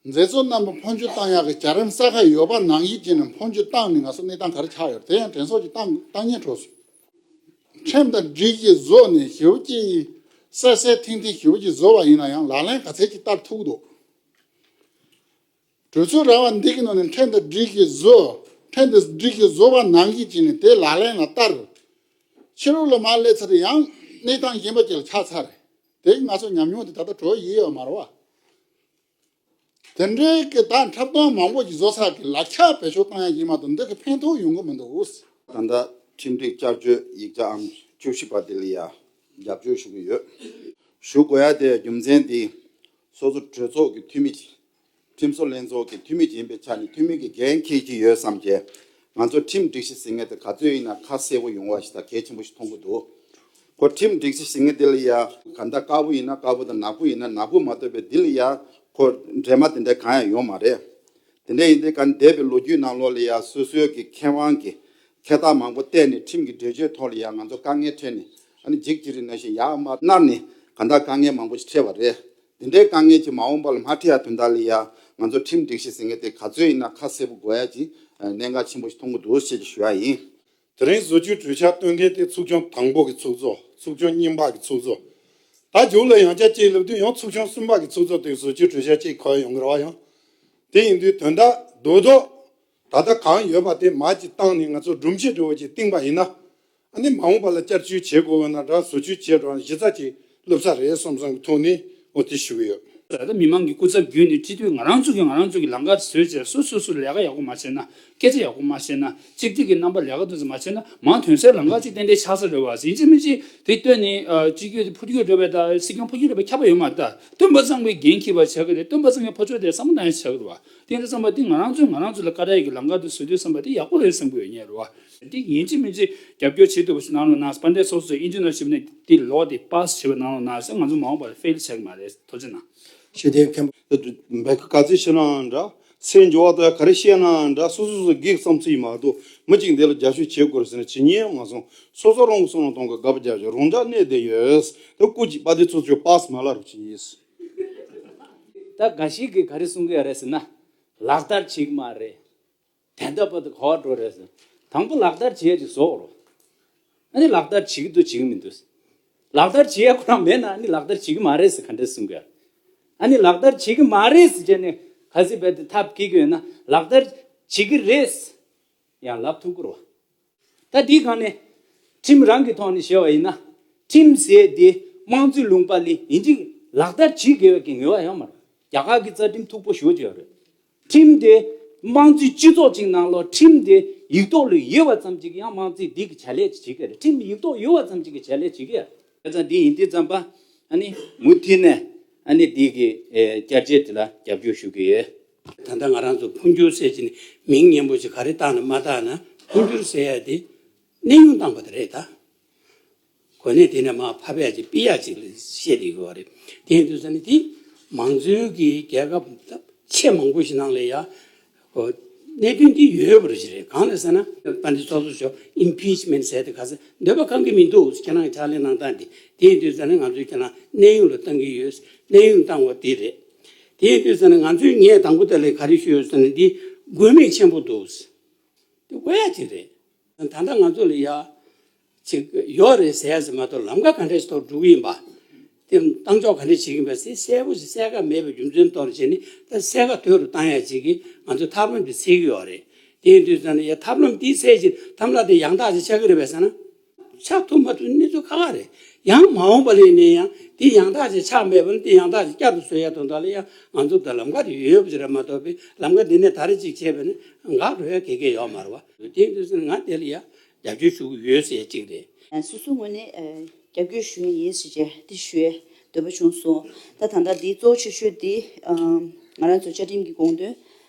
མཛད་གཙོ་རྣམ་པ་འཕོ་འགྱུར་བཏང་ཡག་གི་བྱ་རིམ་གསལ་ཁ་ཡོད་པ་ནང་བཞིན་བྱས་ནས་འཕོ་འགྱུར་བཏང་ནས་ང་ཚོ་གནས་སྟངས་ག་རེ་ཆགས་ཡོད་རེད། དེ་ཡང་དྲན་གསོ་ཅིག་བཏང་བཏང་ཉན་འགྲོ་སོང་། ཁྲིམས་དང་སྒྲིག་གཞི་བཟོས་ནས་ཞེ་པོ་ཅིག་གསལ་གསལ་ཐིང་ཐིང་ཞེ་པོ་ཅིག་བཟོས་པ་ཡིན་ན་ཡང་ལག་ལེན་ག་ཚད་ཅིག་བསྟར་ཐུབ་ཀྱི་འདུག་གྲོས་ཚོགས་ར་བ་འདི་གི་ནང་ནས་ཁྲིམས་དང་སྒྲིག་གཞི་བཟོས། ཁྲིམས་དང་སྒྲིག་གཞི་བཟོས་པ་ནང་བཞིན་བྱས་ནས་དེ་ལག་ལེན་ལ་བསྟར། ཕྱི་ལོགས་ལ་མར་སླེབས་ཚར་ཡང་གནས་སྟངས་གཞན་པ་ཅིག་ལ་ཆགས་ཚར་རེད། དེ་གི་ང་ཚོ་ཉམས་མྱོང་དེ་ད་ལྟ་གྲོལ་ཡོད་ཡོད་མ་རེད་བ། དེ་འདྲའི་གི་ད་འཁྲབ་སྟོན་མང་པོ་ཞིག་བཟོ་ཚར་གི་ལག་ཆ་བེད་སྤྱོད་བཏང་ཡ་ཡིན་མ་གཏོགས་འདི་གི་ཕན་ཐོགས་ཡོང་གི་མི་འདུག་ད་ལྟ་ཁྲིམས་སྒྲིག་བསྐྱར་བཅོས་ཡིག་ཆ་ཨང་བཅུ་བཞི་པ་དེ་ལ་ཡ་རྒྱབ་སྐྱོར་ཞུ་གི་ཡོད། ཞུ་དགོས་ཡ་དེ་རྒྱུ་མཚན་དེ་སོ་སོ་གྲོས་ཚོགས་ཀྱི་འཐུས་མི་ཅིག་ཁྲིམས་བཟོ་ལྷན་ཚོགས་ཀྱི་འཐུས་མི་ཅིག་ཡིན་པའི་ཆ་ནས་འཐུས་མི་གི་འགན་འཁྱེར་གྱི་ཡོད་བསམ་བྱས། ང་ཚོ་ཁྲིམས་སྒྲིག་གཞི་ཟེར་མཁན་དེ་ག་ཚོད་ཡིན་ན་ཁ་གསལ་པོ་ཡོང་བ་ཞིག་དང་གལ་ཆེན་པོ་ཞིག་མཐོང་གི་འདུག་ཁོ་ཁྲིམས་སྒྲིག་གཞི་ཟེར་མཁན་དེ་ལ་ཡ་ག་འདྲ་དཀར་པོ་ཡིན་ན་དཀར་པོ་དང་ནག་པོ་ཡིན་ན་ནག་པོ་མ་གཏོགས་པའི་འདི་ལ་ཡ་ཁོ་འདྲེས་མ་དེ་འདྲ་གང་ཡང་ཡོད་མ་རེད། དེ་འདྲ་ཡིན་དུས་ག་འདས་པའི་ལོ་རྒྱུས་ནང་ལོགས་ལ་ཡ་སོ་སོའི་གི་ཁེ་དབང་གི་འཁེལ་འཐག་མང་པོ་བལྟས་ནས་ཁྲིམས་ཀྱི་འགྲེལ་བརྗོད་ཐོག་ལ་ཡ་ང་ཚོ་དཀའ་ངལ་འཕྲད་ནས་ཨ་ནི་འཇིགས་བྱེད་རིགས་ནང་བཞིན་ཡར་མར་མནར་ནས་ག་འདྲ་དཀའ་ངལ་མང་པོ་ཞིག་འཕྲད་པ་རེད། འདི་འདྲའི་དཀའ་ངལ་གྱིས་མ་འོངས་པ་ལ་མ་འཕྲད་ཡ་དོན་དག་ལ་ཡ་ང་ཚོ་ཁྲིམས་སྒྲིག་གཞི་ཟེར་མཁན་དེ་ག་ཚོད་ཡིན་ན་ཁ་གསལ་པོ་དགོས་ཡ་ཅིག་གནད་འགག་ཆེན་པོ་ཞིག་མཐོང་གི་འདུག་ཅེས་ཀྱི་ཞུ་ཡ་ཡིན། དེ་རིང་བཟོ་བཅོས་གྲོས་འཆར་བཏོན་མཁན་དེ་ཚོགས་ཆུང་དང་པོ་གི་ཚོགས་གཙོ། ཚོགས་ཆུང་གཉིས་པ་གི་ཚོགས་གཙོ། ད་མཇུག་ལ་ཡང་བསྐྱར་གཅིག་ལབ་དུས་ཡང་ཚོགས་ཆུང་གསུམ་པ་གི་ཚོགས་གཙོ་དེ་བཟོ་བཅོས་གྲོས་འཆར་གཅིག་གོ་ཡོང་གི་རེད་བ་ཡང་། དེ་ཡིན་དུས་དོན་དག་རྡོག་རྡོག་ད་ལྟ་གང་ཡོད་པ་དེ་མར་ཅིག་བཏང་ནས་ང་ཚོ་སྒྲོམ་གཞི་འདྲ་བོ་ཅིག་བཏིང་པ་ཡིན་ན། ཨ་ནི་མ་འོངས་པ་ལ་བསྐྱར་བཅོས་བྱེད་དགོས་པ་ན་འདྲ་བཟོ་བཅོས་བྱེད་འགྲོ་ན་གཞི་རྩ་ཅིག་ལྷུབ་ས་རེད་བསམ་བསམ་གྱི་ཐོག་ནས་འོ་དེ་ཞུ་གི་ཡོད། ད་ལྟ་མི་མང་གི་སྐུ་ཚབ་བརྒྱུད་ནས་སྤྱི་འཐུས་ང་རང་ཚོ་གི་ང་རང་ཚོ་གི་ལམ་ཁ་བཟོས་བྱས་སོ་སོ་སོ་ལས་ཀ་ཡག་པོ་མ་བྱས་ན་སྐད་ཆ་ཡག་པོ་མ་བཤད་ན་གཅིག་སྒྲིལ་གྱི་རྣམ་པ་ལས་ཀ་དེ་ཚོ་མ་བྱས་ན་མང་དོན་སའི་ལམ་ཁ་ཅིག་ཏན་ཏན་ཆགས་ས་རེད་བ། ཡིན་གཅིག་མིན་གཅིག་དེ་ལྟོས་ནས་སྤྱི་འཐུས་དེ་འཕོ་འགྱུར་འགྲོ་བའི་ད་སྲིད་སྐྱོང་འཕོ་འགྱུར་འགྲོ་བའི་ཁྱབ་པ་ཡོད་མ་རེད། ད་སྟོན་པ་ཚང་མའི་འགན་འཁྱེར་བ་བྱ་གི་རེད། སྟོན་པ་ཚང་མའི་ཕོ་ཚོད་དེ་བསམ་བློ་བཏང་ཡ་བྱ་གི་རེད་བ། དེ་འདྲ་བསམ་པ་དེ་ང་རང་ཚོས་ང་རང་ཚོ་ལ་བཀའ་རྒྱ་གི་ལམ་ཁ་དེ་བཟོ་དུས་བསམ་པ་དེ་ཡག་པོ་རེད་བསམ་གི་ཡོད་ཉེ་རེད་བ། འདི་ཡིན་གཅིག་མིན་གཅིག་རྒྱབ་སྐྱོར་བྱེད་ཐུབ་པ་ཞིག་གནང་རོགས་གནང་། དཔལ་ལྡན་ཚོགས་གཙོས་ཨིན་ཇི་ནང་ཞིབ་ནས་འདི་ལོག་དེ་པཱ་སི་བྱེད་པ་གནང་རོགས་གནང་ཟེར། ང་ཚོ་མ་འོངས་པར་ཕེལ་བྱེད་ཀྱི་མ་རེད། ཐུགས་རྗེ་གནང་། ཞུ་དེ་མཁན་པོ་བེ་ཁ་ག་ཚོད་ཤི་ནའང་འདྲ། ཚེ་འཇོག་པ་དང་ག་རེ་བཤད་ནའང་འདྲ། སོ་སོ་སོ་སོ་སྒེར་བསམ་ཚུལ་ཡིན་མ་གཏོགས་མི་གཅིག་འདི་ལ་རྒྱབ་སྐྱོར་བྱེད་དགོས་རེད་ཟེར་ན་ཇི་སྙེད་མ་སོང་། སོ་སོ་རང་གི་བསམ་བློ་གཏོང་གི་དགའ་པོ་རྒྱབ་ཀྱི་རང་འཇགས་གནས་བསྡད་ཡོད། དེ་སྐུ་མཁྱེན་དཔལ་ལྡན་ཚོགས་གཙོས་པཱ་སི་མ་ལབ་རོགས་བྱེད་ཡིན། ད་འགའ་ཞིག་གིས་ག་རེ་གསུང་གི་ཡོད་རེད་ཟེར་ན། ལག་བསྟར་བྱེད་ཀྱི་མ་རེད། དེ་འདྲ་པོ་དེ་ག་པར་འགྲོ་རེད་ཟེར། དང་པོ་ལག་བསྟར་བྱེད་ཡ་ཅིག་བཟོ་དགོས་རེད། ཨ་ནི་ལག་བསྟར་བྱེད་ཀྱི་འདུག་བྱེད་ཀྱི་མི་འདུག་ལག་བསྟར་བྱེད་ཡ་ཁོ་རང་མེད་ན་ཨ་ནི་ལག་བསྟར་བྱེད་ཀྱི་མ་རེད་ཟེར་ག་འདྲ་གསུང་གི་ཡོད། ཨ་ནི་ལག་བསྟར་བྱེད་ཀྱི་མ་རེད་ཟེར་བྱས་ནས་གལ་སྲིད་རྦད་དེ་ཐབས་སྐྱེ་གི་ཡོད་ན་ལག་བསྟར་བྱེད་ཀྱི་རེད་ཡང་ལབ་ཐུབ་ཀྱི་རེད་བ། ད་འདིའི་སྒང་ནས་ཁྲིམས་རང་གི་ཐོག་ནས་བཤད་པ་ཡིན་ན། ཁྲིམས་ཟེར་དེ་དམངས་གཙོའི་ལུང་པ་ལ་ཡིན་གཅིག་ལག་བསྟར་བྱེད་དགོས་པའི་གི་ངེས་པ་ཡོད་མ་རེད། རྒྱ་གར་གྱི་རྩ་ཁྲིམས་མཐུག་པོ་ཞེ་པོ་ཅིག་ཡོད་རེད། ཁྲིམས་དེ་དམངས་གཙོའི་སྤྱི་ཚོགས་གཅིག་ནང་ལོགས་ཁྲིམས་དེ་ཡིག་ཐོག་ལ་ཡོད་པ་ཙམ་གཅིག་གིས་ཡང་དམངས་གཙོའི་འདི་གི་བྱ་ལས་ཅིག་བྱེད་ཀྱི་རེད། ཁྲིམས་ཡིག་ཐོག་ཡོད་པ་ཙམ་གཅིག་གིས་བྱ་ལས་བྱེད་ཀྱི་རེད། བྱས་ཙང་འདི་ཡིན་དུས་ཙམ་པ་ཨ་ནི་མུ་མཐུད་ནས་ཨ་ནི་འདི་གི་ཨེ་བསྐྱར་བཅོས་དེ་ལ་རྒྱབ་སྐྱོར་ཞུ་གི་ཡོད། ད་ལྟ་ང་རང་ཚོ་འཕོ་འགྱུར་ཟེར་གྱི་ནི་མིང་སྙན་པོ་ཞིག་ག་རེ་བཏགས་ན་མ་བཏགས་ན་འཕོ་འགྱུར་ཟེར་ཡ་དེ་གནས་དབྱུང་བཏང་བ་དེ་རེད་ད། གོ་གནས་དེ་ནས་མར་ཕབ་ཡ་ཅིག་ཕུད་ཡ་ཅིག་ལ་བཤད་བསྡད་ཡོད་རེད། དེ་ཡིན་དུས་ཙང་ནི་དེ་མང་གཙོའི་གི་རྒྱལ་ཁབ་ཆེས་མང་པོ་ཞིག་ནང་ལ་ཡ། གོ་གནད་དོན་འདི་ཡོད་པ་རེད་ཞིག་རེད། གང་ལ་ཟེར་ན་དཔལ་ལྡན་ཚོགས་གཙོ་མཆོག་ཨིམ་པིཆ་མེན་ཊི་ཟེར་དེ་ག་ས་འདོད་པ་ཁེངས་ཀྱི་མི་འདུག་ཁྱེད་རང་གི་ཕྱག་ལས་གནང་སྟངས་འདི། དེ་ཡིན་དུས་ཙང་ནི་ང་ཚོས་ཁྱེད་རང་གནས་དབྱུང་ལ་བཏང་གི་ཡོད། གནས་དབྱུང་བཏང་བ་འདི་རེད། དེ་ཡིན་དུས་ཙང་ནི་ང་ཚོས་ངས་དང་པོ་དེ་ལ་ག་རེ་ཞུས་ཡོད་ཟེར་ན་འདི་དགོས་དམིགས་ཆེན་པོ་འདུག་དེ་དགོས་ཡ་ཅིག་རེད། ད་ལྟ་ང་ཚོ་ལ་ཡ། ཅིག་ཡོད་རེད་ཟེར་ཡ་ཟེར་མ་གཏོགས་ལམ་ཁ་ག་འདྲས་ཐོག་འགྲོ་གི་ཡིན་པ། དེ་བཏང་ཕྱོགས་ག་འདྲས་བྱེད་ཀྱི་ཡིན་པ་ཟེར་གསལ་པོ་ཞིག་གསལ་ཁ་མེད་པའི་རྒྱུ་མཚན་ཐོག་ནས་བྱས་ནས་ད་གསལ་ཁ་དོད་རུ་བཏང་ཡ་ཅིག་གིས་ང་ཚོས་ཐབས་ལམ་དེ་འཚོལ་གྱི་ཡོད་རེད། དེ་ཡིན་དུས་ཙང་ནས་ཡ་ཐབས་ལམ་དེའི་ཚད་ཅིག་ཐབས་ལམ་དེ་ཡང་དག་ཅིག་ཆགས་ཀྱི་རེད་པས་ཟེར་ན། ཆགས་ཐུབ་མ་ཐུབ་གནས་ཚུལ་ཁག་ཁག་རེད། ཡང་མ་འོངས་པ་ལ་ཡིན་ན་ཡང་དེ་ཡང་དག་ཅིག་ཆགས་མེད་པ་ན་དེ་ཡང་དག་ཅིག་བསྐྱར་དུ་བཟོ་ཡ་དོན་དག་ལ་ཡང་ང་ཚོ་ད་ལམ་ཁ་དེ་ཡོད་པ་ཅིག་རེད་མ་གཏོགས་པའི་ལམ་ཁ་འདི་ནས་ད་རེ་ཅིག་བྱས་པ་ན་འགག་འགྲོ་ཡ་ག་གེ་ཡོད་མ་རེད་བ། དེ་ཡིན་དུས་ཙང་ནས་ང་དེ་ལ་ཡ། རྒྱབ་སྐྱོར་ཞུ་གི་ཡོད་ཟེར་གཅིག་རེད། སོ་སོའི་ངོས་ནས་ཨ་རྒྱབ་སྐྱོར་ཞུ་ཡ་ཡིན་ཟེར་བྱས་འདི་ཞུ་ཡའི་འདོད་པ་བྱུང་སོང་། ད་ད་ལྟ་འདི་གཙོ་ཆེ་ཤོས་འདི་ཨ་ང་རང་ཚོ་བཅའ་ཁྲིམས་ཀྱི་དགོངས་དོན་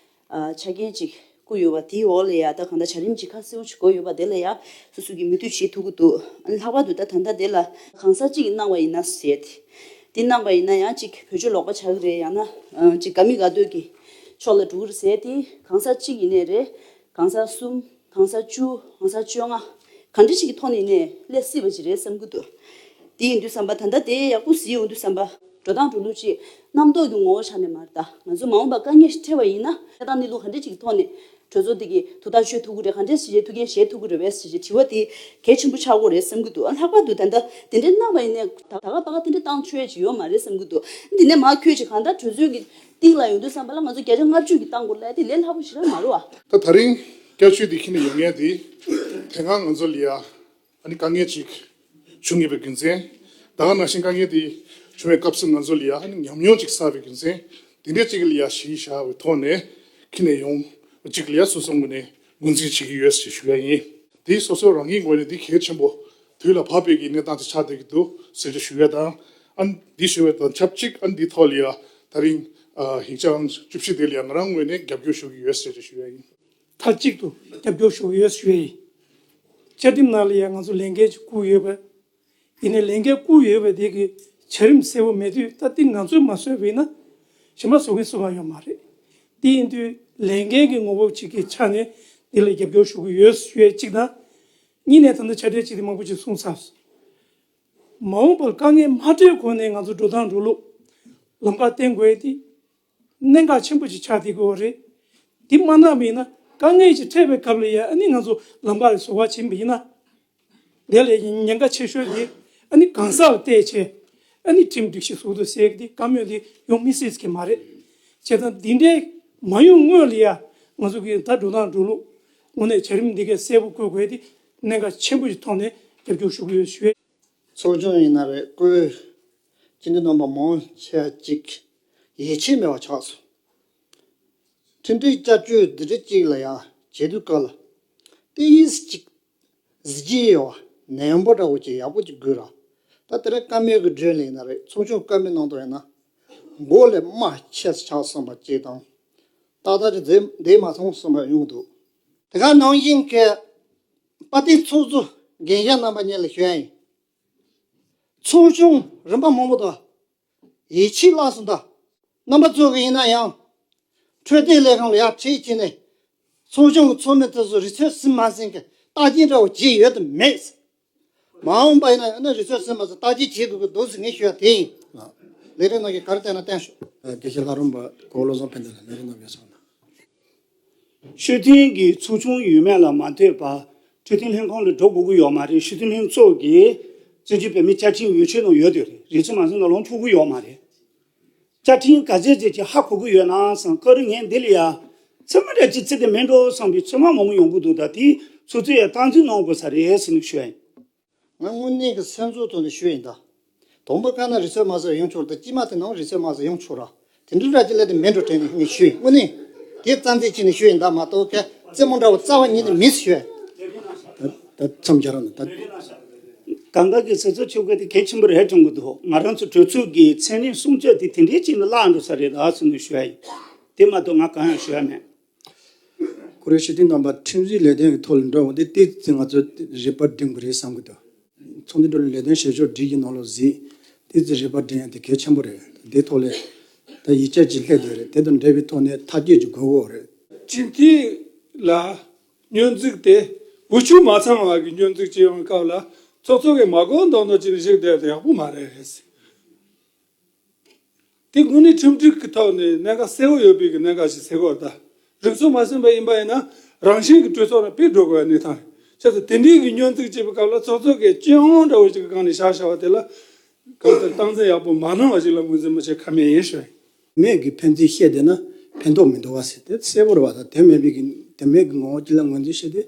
ཨ་ཆ་རྐྱེན་ཅིག་བཀོད་ཡོད་པ་དེའི་འོག་ལ་ཡ་ད་གང་ལྟར་བྱ་རིམ་ཅིག་ཁ་གསལ་པོ་ཞིག་དགོས་ཡོད་པ་དེ་ལ་ཡ་སོ་སོ་གིས་མོས་མཐུན་བྱེད་ཐུབ་ཀྱི་འདུག་ཨ་ནི་ལྷག་པར་དུ་ད་ད་ལྟ་དེ་ལ་གང་ཟག་གཅིག་གིས་གནང་བ་ཡིན་ན་ཟེར་ཏེ་འདི་གནང་བ་ཡིན་ན་ཡང་ཅིག་བེད་སྤྱོད་ལོག་པ་ཆགས་ཀྱི་རེད། ཡང་ན་ཨ་ཅིག་དགའ་མི་དགའ་འདོད་ཀྱི་ཕྱོགས་ལ་འགྲོ་གི་རེད་ཟེར་ཏེ་གང་ཟག་གཅིག་ཡིན་ནའི་རེད། གང་ཟག་གསུམ། གང་ཟག་བཅུ། གང་ཟག་བཅོ་ལྔ། ག་འདྲ་ཞིག་གི་ཐོག་ནས་ནས་སླེབས་སྲིད་པ་ཞིག་རེད་བསམ་གྱི་འདུག་དེ་ཡིན་དུས་ཙམ་པ་ད་ལྟ་དེ་ཡག་པོ་གཟིགས་ཡོང་དུས་ཙམ་པ་འགྲོ་སྟངས་འགྲོ་ལུགས་ཅིག་རྣམ་རྟོག་གི་ངོ་བོ་ཆ་ནས་མ་རེད། ད་ང་ཚོ་མ་འོངས་པ་དཀའ་ངལ་ཞིག་འཕྲད་པ་ཡིན་ན་གནས་སྟངས་གནས་ལུགས་ག་འདྲ་ཅིག་གི་ཐོག་ནས་གྲོས་ཚོགས་འདི་གིས་ཐུགས་ཐག་གཅོད་ཐུབ་ཀྱི་རེད། ག་འདྲས་ཞིག་ཐུགས་འགན་བཞེས་ཐུབ་ཀྱི་རེད་པས་ཟེར་གྱི་དྲི་བ་དེ་གལ་ཆེན་པོ་ཆགས་ཀྱི་རེད་བསམ་གྱི་འདུག་ཨ་ལྷག་པར་དུ་ད་ལྟ་དེ་འདྲའི་གནང་བ་ཡིན་ནའི་ད་ག་པ་ག་དེ་འདྲའི་བཏང་ཆོག་ཡ་ཅིག་ཡོད་མ་རེད་བསམ་གྱི་འདུག་འདི་ནས་མར་ཁྱོད་ཅིག་གང་ལྟར་གྲོས་ཚོགས་ཀྱི་སྟེང་ལ་ཡོང་དུས་ཙམ་པ་ལ་ང་ཚོ་བརྒྱ་ཆ་ལྔ་བཅུ་གི་བཏང་དགོས་ལབ་དེ་ལས་སླ་པོ་ཞིག་རང་མ་རེད་བ། ད་ད་རིང་བསྐྱར་བཅོས་འདི་འཁྱེར་ནས་ཡོང་མཁན་དེ་དེ་སྔ་ང་ཚོ་ལ་ཡ་ཨ་ནི་དཀའ་ངལ་ཅིག་བྱུང་ཡོད་པའི་རྒྱུ་མཚན། ད་ག་ནང་བཞིན་དཀའ་ངལ་དེ་བྱུང་བའི་སྐབས་སུ་ང་ཚོ་ལ་ཡ་ཨ་ནི་ཉམས་མྱོང་ཅིག་བསགས་པའི་རྒྱུ་མཚན། དེ་འདྲའི་ཅིག་ལ་ཡ་གཞི་བཞག་པའི་ཐོག་ནས་འཁྱེར་ནས་ཡོང་ཅིག་ལ་ཡ་སོ་སོ་ངོས་ནས་ངོས་འཛིན་བྱེད་ཀྱི་ཡོད་ཞེས་ཞུ་ཡ་ཡིན། དེ་སོ་སོ་རང་གི་ངོས་ནས་འདི་གལ་ཆེན་པོ་དུས་ལ་བབ་པའི་གི་གནས་སྟངས་དེ་ཆགས་བསྡད་ཀྱི་འདུག་ཟེར་ཅིག་ཞུ་ཡ་དང་། ཨ་ནི་འདི་ཞུ་བ་དང་ཆབས་ཅིག་ཨ་ནི་འདི་ཐོག་ལ་ཡ་ད་རིང་ཨ་ཡིག་ཆ་ཨང་བཅུ་བཞི་དེ་ལ་ཡ་ང་རང་ངོས་ནས་རྒྱབ་སྐྱོར་ཞུ་གི་ཡོད་ཟེར་ཅིག་ཞུ་ཡ་ཡིན། མཐའ་གཅིག་ཏུ་རྒྱབ་སྐྱོར་ཞུ་གི་ཡོད་ཞུ་ཡ་ཡིན། བཅའ་ཁྲིམས་ནང་ལ་ཡང་ང་ཚོ་ལས་འགན་ཅིག་བསྐུར་ཡོད་པ། ཡིན་ནའི་ལས་འགན་བསྐུར་ཡོད་པ་དེ་གི་བྱ་རིམ་གསལ་པོ་མེད་དུས་ད་ལྟ་ང་ཚོས་མ་བཟོས་པ་ཡིན་ན་གཞན་པ་བཟོ་མཁན་སུ་གང་ཡོད་མ་རེད། དེ་ཡིན་དུས་ལས་འགན་གྱི་ངོ་བོ་གཅིག་གི་ཆ་ནས་འདི་ལ་རྒྱབ་སྐྱོར་ཞུ་གི་ཡོད་ཞུ་ཡས་གཅིག་དང་། གཉིས་ནས་ད་ལྟ་ཕྱག་སྦྲེལ་བྱེད་དུས་མང་པོ་ཅིག་གསུངས་ཚར། མ་འོངས་པར་དཀའ་ངལ་མ་འཕྲད་གོང་ནས་ང་ཚོ་འགྲོ་སྟངས་འགྲོ་ལུགས་ལམ་ཁ་བསྟན་དགོས་ཡས་དེ། གནད་འགག་ཆེན་པོ་ཞིག་ཆགས་བསྡད་ཀྱི་ཡོད་རེད། འདི་མ་གནང་བ་ཡིན་ན་དཀའ་ངལ་ཞིག་འཕྲད་པའི་སྐབས་ལ་ཡང་ཨ་ནི་ང་ཚོ་ལམ་ཁ་ལ་བཟོ་བ་བྱིན་པ་ཡིན་ན། དེ་ལས་ཉེན་ཁ་ཆེ་ཤོས་དེ་ཨ་ནི་གང་ཟག་ལ་བལྟས་བྱས་ཨ་ནི་ཁྲིམས་སྒྲིག་གཞི་བཟོ་འདུག་ཟེར་གྱི་དེ་བཀའ་མོལ་དེ་ཡོང་མི་སྲིད་ཀྱི་མ་རེད། བྱས་ཙང་འདི་འདྲའི་མ་ཡོང་སྔོན་ལ་ཡང་ང་ཚོ་གི་ད་འགྲོ་སྟངས་འགྲོ་ལུགས་དངོས་གནས་བྱ་རིམ་འདི་གའི་གསལ་པོ་བཀོད་དགོས་དེ་གནད་འགག་ཆེན་པོ་ཞིག་མཐོང་ནས་རྒྱབ་སྐྱོར་ཞུ་གི་ཡོད་ཞུ། ཚོགས་ཆུང་ཡིན་ན་རེད། བཀོད་སྤྱི་འཐུས་རྣམ་པ་མང་ཆེ་ཅིག་ཡིད་ཆེས་མེད་པ་ཆགས་སོང་། ཁྲིམས་སྒྲིག་བསྐྱར་བཅོས་འདི་འདྲ་ཅིག་ལ་ཡ་བྱེད་དུས་སྐབས་ལ་ཏོག་ཙམ་ཅིག་གཟི་བརྗིད་ཡོད་པ་ནན་པོ་འདྲ་བོ་ཅིག་ཡག་པོ་ཅིག་དགོས་ར། ད་དེ་རིང་བཀའ་མོལ་གྱི་གྲས་ལ་ཡིན་ན་རེད། ཚོགས་ཆུང་བཀའ་མོལ་གནང་དོན་ཡིན་ན་མགོ་ལས་རྨ་ཆེ་ས་ཆགས་སོང་བ་ཅིག་དང་། ཏག་ཏག་ཅིག་བསྡད་བསྡད་མ་སོང་བསམ་པ་ཡོང་འདུག་དེ་ག་ནང་བཞིན་གྱི་དཔལ་ལྡན་ཚོགས་གཙོ་རྒན་གཞོན་རྣམ་པ་གཉིས་ལ་ཞུ་ཡ་ཡིན། ཚོགས་ཆུང་རིམ་པ་མང་པོ་དང་ཡིད་ཆེས་བརླག་སོང་ད། རྣམ་པ་ཚོ་གི་ཡིན་ན་ཡང་འཕྲོད་བསྟེན་ལས་ཁང་ལ་ཡར་ཁྲིད་བྱས་ནས་ཚོགས་ཆུང་གི་ཚོགས་མི་དེ་ཚོ་རི་ཚོད་ཟིན་མ་ཟིན་གྱི་བརྟག་དཔྱད་འདྲ་བོ་བྱས་ཡོད་དམ་མེད། མ་འོངས་པ་ཡིན་ན་ཡང་ན་རི་ཚོད་ཟིན་མ་ཟིན་བརྟག་དཔྱད་བྱེད་དགོས་ཀྱི་འདུག་ཟེར་ངས་ཞུ་ཡ་དེ་ཡིན། ལགས། ལས་རིམ་ནང་གི་ག་རེ་བསྟན་ན་བསྟན་ཤོག་དགེ་བཤེས་ལྷ་རམས་པ་གོ་བློ་བཟང་ཕན་བདེ་ལགས་ལས་རིམ་ནང་ཡོད་སོང་ན། ཤུགས་ལྡན་གྱི་ཚོགས་ཆུང་ཡོད་མེད་ལ་མ་ལྟོས་པར་འཕྲོད་བསྟེན་ལྷན་ཁང་ལ་འགྲོ་དགོས་ཀྱི་ཡོད་མ་རེད། ཤུགས་ལྡན་ལྷན་ཚོགས་ཀྱིས་བཙན་བྱོལ་བོད་མིའི་བཅའ་ཁྲིམས་འོས་ཆོས་ནང་ཡོད་དེ་རེད། རི་ཚོད་མ་ཟིན་ན་ལོངས་ཐུབ་ཀྱི་ཡོད་མ་རེད། བཅའ་ཁྲིམས་ག་ཚད་ཅིག་ཅིག་ཧ་གོ་གི་ཡོད་ན་བསམ། སྐབས་རེ་ངས་འདི་ལ་ཡ་ཚད་མ་འདྲ་ཅིག་བརྩི་དེ་མིན་འགྲོ་བསམ་པའི་ཚོད་མ་མང་པོ་ཡོང་གི་འདུག་ད་དེ་ཚོགས་གཙོས་ཡ་སྟངས་འཛིན་གནང་དགོས་ས་རེད་ཟེར་ནས་ཞུ་ཡ་ཡིན། ང་དངོས་གནས་ཀྱི་སེམས་ཚོར་ཐོག་ནས་ཞུ་ཡིན་ད། དང་པོ་བཀའ་ན་རི་ཚོད་མ་ཟིན་ཡོང་ཆོག་ད་དཀྱིལ་མ་དེ་ནང་རི་ཚོད་མ་ཟིན་ཡོང་ཆོག་ར། དེ་འདྲ་འདྲ་ཅིག་ལས་དེ་མིན་འགྲོ་དྲན་ནས་ངས་ཞུ་ཡིན། དངོས་གནས་དེ་རྩ་འཛིན་བྱས་ནས་ཞུ་ཡིན་ད་མ་གཏོགས་ཀྱི་རྩེད་མོ་འདྲ་བོ་རྩ་བ་ཉིད་ནས་མིན་ཟེར་ཞུ་ཡིན། ད་ད་མཚམས་སྦྱར་རོགས་གནང་ད། གང་ག་གི་སྲིད་ཚོགས་ཆོལ་ཁ་དེ་གལ་ཆེན་པོ་རེད་དྲན་གི་འདུག་ང་རང་ཚོ་གྲོས་ཚོགས་ཀྱི་མཚན་གནས་སྲུང་སྐྱོབ་དེ་དེ་འདྲའི་ཅིག་ནས་བརླག་འགྲོ་ས་རེད་ད་ཟེར་ནས་ཞུ་ཡ་ཡིན། དེ་མ་གཏོགས་ང་གང་ཡང་ཞུ་ཡ་མེད། ཁོ་རེ་ཤེས་ལྡན་རྣམ་པ་ཁྲིམས་སྒྲིག་ལས་དོན་གྱི་ཐོག་ལ་འགྲོ་འོང་དེ་ཏོག་ཙམ་ང་ཚོ་རིག་པ་སྒྲིམ་དགོས་རེད་བསམ་གྱི་འདུག་ཚོགས་འདུ་འགྲོ་ལས་ལས་དོན་བྱེད་ཕྱོགས་སྒྲིག་གི་ནང་ལོགས་གཟིགས། ཏོག་ཙམ་རིག་པ་སྒྲིམ་ཡ་དེ་གལ་ཆེན་པོ་རེད། དེ་ཐོག་ལ་ད་ཡིག་ཆ་ཅིག་སླེབས་བསྡད་རེད། དེ་དང་འབྲེལ་བའི་ཐོག་ནས་ཐག་གཅོད་ཅིག་དགོས་ཀྱི་རེད། སྤྱི་འཐུས་ལ་སྙོན་འཛུགས་དེ་འུ་ཆོ་མ་ཚང་བ་གི་སྙོན་འཛུགས་ཅིག་ཡོང་སྐབས་ལ་ཚོགས་གཙོ་གིས་མ་གོ་མདོག་མདོག་ཅིག་ནས་བཞག་བསྡད་དེ་ཡག་པོ་མ་རེད། དེ་དངོས་གནས་ཁྲིམས་སྒྲིག་གི་ཐོག་ནས་གནད་འགག་གསལ་བོ་ཡོད་པའི་གི་གནད་འགག་ཞིག་ཟེར་དགོས་རེད་ད། རིགས་ཚོགས་མ་ཟིན་པ་ཡིན་པ་ཡིན་ན་རང་བཞིན་གྱི་གྲོས་ཚོགས་ནང་ཕེབས་འགྲོ་དགོས་པའི་གནས་སྟངས་རེད། བྱས་ཙང་དེ་འདྲའི་གི་སྙོན་འཛུགས་བྱེད་པའི་སྐབས་ལ་ཚོགས་གཙོ་གིས་སྤྱི་ཡོངས་འདྲ་བོ་ཞིག་གི་སྒང་ནས་བཞག་བཞག་པ་དེ་ལ་གང་ལྟར་སྟངས་འཛིན་ཡག་པོ་མ་གནང་བ་ཞིག་ལ་ངོས་འཛིན་མ་བྱེད་ཁ་མེད་ཡིན་ཞུ། མེད་ཀྱི་ཕན་ཚུན་བཤད་བསྡད་ན་ཕན་ཐོགས་མི་འདུག་བ་ཟེར་དེ་གསལ་པོ་རེད་བ། ད་དེ་མེད་པའི་གི་དེ་མེད་ཀྱི་ངོ་བོ་ཅིག་ལ་ངོས་འཛིན་བྱས་ཏེ་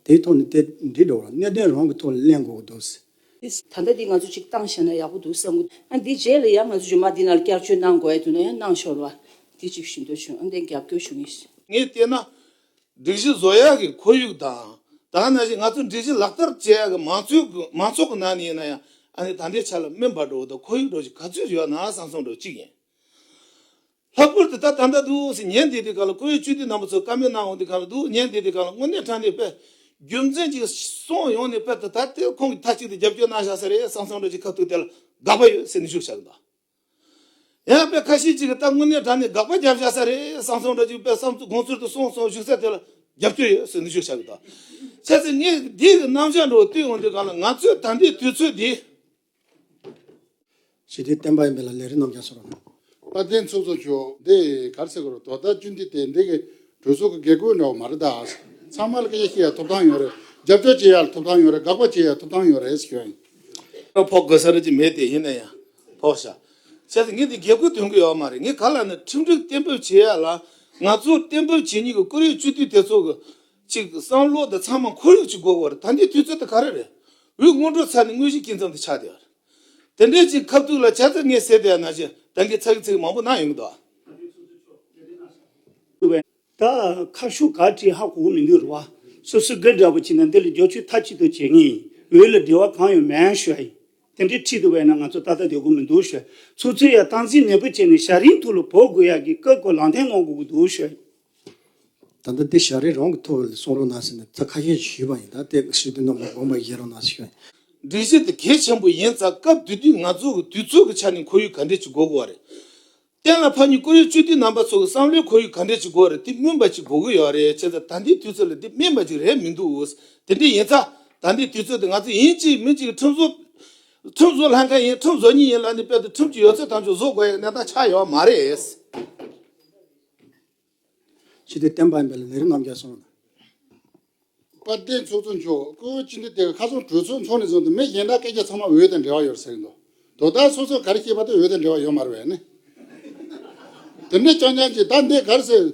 དེའི་ཐོག་ནས་དེ་འགྲིག་འགྲོ་བ་གནད་དོན་རང་གི་ཐོག་ལ་གླེང་དགོས་ཀྱི་འདུག་ཟེར། ད་ལྟ་འདི་ང་ཚོ་ཅིག་བཏང་བཞག་ན་ཡག་པོ་འདུག་བསམ་གི། ཨ་འདི་རྗེས་ལ་ཡང་ང་ཚོ་རྗེས་མ་འདི་ནང་བསྐྱར་བཅོས་གནང་དགོས་ཡ་འདུག་ན་ཡང་གནང་ཤོར་བ་འདི་ཅིག་ཞུ་འདོད་བྱུང་། ཨ་འདི་རྒྱབ་སྐྱོར་ཞུ་ངེས། ངས་བལྟས་ན་སྒྲིག་གཞི་བཟོ་ཡ་གི་ཁོར་ཡུག་དང་ད་ནང་བཞིན་ང་ཚོ་སྒྲིག་གཞི་ལག་བསྟར་བྱེད་ཡ་གི་མང་ཚོགས་ཀྱི་མང་ཚོགས་ཀྱི་ནང་ནས་ཡིན་ན་ཡང་ཨ་ནི་ད་ལྟའི་ཆ་ལ་སྨིན་པ་འགྲོ་བ་དང་ཁོར་ཡུག་འགྲོ་ཞིག་ག་ཚོད་ཡོད་ན་བསམ་སོང་འགྲོ་གཅིག་ཡིན། ལྷག་པར་དུ་ད་ད་ལྟ་འདུག་ཟེར་ཉན་བསྡད་དུས་ག་ལ་བཀུར་འོས་སྤྱི་འཐུས་རྣམ་པ་ཚོ་བཀའ་མོལ་གནང་འོང་དུས་ག་ལ་འདུག་ཉན་བསྡད་དུས་ག་ལ་དངོས་གནས་དྲང་གནས་དཔེ་རྒྱུ་མཚན་ཅིག་གསུངས་ཡོང་ནས་དཔེ་ད་ད་དེ་ཁོང་གིས་མཐའ་གཅིག་ཏུ་རྒྱབ་སྐྱོར་གནང་བཞག་ས་རེད་བསམ་སོང་འདྲ་ཅིག་ཁ་ཐུག་དེ་ལ་དགག་པ་ཡོད་ཟེར་ནས་ཞུ་བཞག་གི་འདུག་ཡང་དཔེ་ཁ་ཤས་ཅིག་གིས་ད་དངོས་གནས་དྲང་གནས་དགག་པ་རྒྱབ་བཞག་ས་རེད་བསམ་སོང་འདྲ་ཅིག་དཔེ་བསམ་ཚུལ་དགོངས་ཚུལ་དུ་གསུངས་སོང་ཞུ་ས་དེ་ལ་རྒྱབ་སྐྱོར་ཡོད་ཟེར་ནས་ཞུ་བཞག་གི་འདུག་བྱས་ཙང་ངས་འདི་གི་རྣམ་གཞག་འདྲ་བོ་བསྟུན་ཡོང་དུས་ག་ལ་ང་ཚོས་ད་ལྟའི་དུས་ཚོད་འདི། ཞི་བདེའི་བསྟན་པ་ཡིན་པ་ལ་ལས་རིགས་རྣམ་རྒྱལ་གསུངས་རོགས་གནང་། དཔལ་ལྡན་ཚོགས་གཙོ་མཆོག་འདི་ག་རེ་ཟེར་དགོས་རེད། དོ་བདག་བཅུ་འདི་དེ་འདི་གི་གྲོས་ཚོགས་ཀྱི་དགེ་བསྐོས་འདྲ་བོ་མ་རེད་ད། ཚང་མ་ལ་སྐད་ཆ་བཤད་ཡ་ཐོབ་ཐང་ཡོད་རེད། རྒྱབ་སྐྱོར་བྱེད་ཡ་ལ་ཐོབ་ཐང་ཡོད་རེད། དགག་པ་བྱེད་ཡ་ཐོབ་ཐང་ཡོད་རེད་ཟེར་ཞུ་ཡ་ཡིན། ཕོག་དགོས་ས་རེད་ཅིག་མེད་དེ། ཡིན་ན་ཡང་ཕོག་ཤག་བྱས་ཙང་ངས་འདི་དགེ་བསྐོས་འདོན་གི་ཡོད་མ་རེད། ངས་ག་ལ་ནི་ཁྲིམས་སྒྲིག་གཏན་འབེབས་བྱེད་ཡ་ལ་ང་ཚོ་གཏན་འབེབས་བྱེད་མཁན་གྱི་བཀུར་འོས་སྤྱི་འཐུས་དེ་ཚོ་གི་ཅིག་བསམ་བློ་དང་ཚང་མ་ཁོར་ཡུག་ཅིག་དགོས་དགོས་རེད། ད་འདི་དུས་ཚོད་དེ་ག་རེ་རེད། འོས་སྔོན་འགྲོ་ཚར་ནས་དངོས་གཞི་སྐྱིན་ཚབ་དེ་ཆགས་བསྡད་ཡོད་རེད། དེ་འདྲའི་ཅིག་ཁ་ཐུག་ལ་བྱས་ཙང་ངས་ཟེར་བསྡད་ཡ་ནང་བཞིན་ད་གིན་ཚ་གི་ཚིག་མང་པོ་གནང་ཡོང་གི་འདུག་ད་ཁ་ཤུགས་ག་བྲིས་ཧ་གོ་གི་མི་འདུག་རེད་བ། སོ་སོའི་དགའ་འདྲ་པོ་བྱས་ན་འདི་ལ་བསྒྱུར་བཅོས་མཐའ་གཅིག་ཏུ་བྱེད་ངེས་ཡིན། འོས་ལ་འབྲེལ་བ་གང་ཡོད་མེད་ཞུ་ཡ་ཡིན། དེ་འདྲའི་ཁྲིད་འདུག་པས་ན་ང་ཚོ་ཏག་ཏག་བསྡད་དགོས་མི་འདུག་ཞུ་ཡ། ཚོགས་གཙོས་ཡ་སྟངས་འཛིན་ནན་པོ་བྱས་ནས་བྱ་རིམ་ཐོག་ལ་འབབ་དགོས་ཡ་གི་བཀའ་བཀོད་ལག་འཐེན་གནང་དགོས་ཀྱི་འདུག་ཞུ་ཡ་ཡིན། ད་ལྟ་འདི་བྱ་རིམ་རང་གི་ཐོག་ལ་གསུང་རོགས་གནང་ཟེར་ནས་ཚ་ཁ་ཤས་ཞུས་པ་ཡིན། ད་དེ་ཞུ་དུས་ནང་མ་དགོངས་པ་བཞེས་རོགས་གནང་ཞུ། སྒྲིག་གཞི་དེ་གལ་ཆེན་པོ་ཡིན་ཙང་སྐབས་དེ་དུས་ང་ཚོ་གི་དུས་ཚོད་ཀྱི་ཆ་ནས་ཁོར་ཡུག་ག་འདྲས་ཅིག་དགོས་དགོས་རེད། གཏན་ལ་ཕབ་མཁན་བཀུར་འོས་སྤྱི་འཐུས་རྣམ་པ་ཚོ་གི་བསམ་བློའི་ཁོར་ཡུག་ག་འདྲས་ཅིག་དགོས་རེད། དེ་སྨིན་པ་ཅིག་དགོས་ཀྱི་ཡོད་རེད། བྱས་ཙང་ད་ལྟའི་དུས་ཚོད་ལ་དེ་སྨིན་པ་ཅིག་རེད་མི་འདུག་དེ་འདྲས་ཡིན་ཙང་ད་ལྟའི་དུས་ཚོད་དེ་ང་ཚོ་ཡིན་གཅིག་མིན་གཅིག་ཁྲིམས་བཟོ་ཁྲིམས་བཟོ་ལྷན་ཁང་ཡིན། ཁྲིམས་བཟོ་མཁན་ཡིན་ལབ་ནས་དཔེ་དེ་ཁྲིམས་ཀྱི་ཡོད་ཚད་ཐམས་ཅད་བཟོ་དགོས་ཡ་གནས་སྟངས་ཆགས་ཡོད་མ་རེད། ཞི་བདེའི་བསྟན་པ་ཡིན་པ་ལ་ལས་རིམ་རྣམ་རྒྱལ་གསུངས། དཔལ་ལྡན་ཚོགས་གཙོ་མཆོག་སྐུ་ངོ་སྤྱི་འཐུས་དེ་ག་ཁ་སང་གྲོས་ཚོགས་འཚོགས་ནས་བཟུང་སྟེ་མི་གཞན་དག་སྐད་ཆ་ཚང་མ་འོས་དང་འབྲེལ་བ་ཡོད་ཟེར་གྱི་འདུག་དོ་བདག་སོ་སོ་ག་རེ་བཤད་པ་དེ་འོས་དང་འབྲེལ་བ་ཡོད་མ་རེད་པས་ནི། དེ་འདྲ་རྐྱང་རྐྱང་ཅིག་ད་འདི་ག་རེ་ཟེར།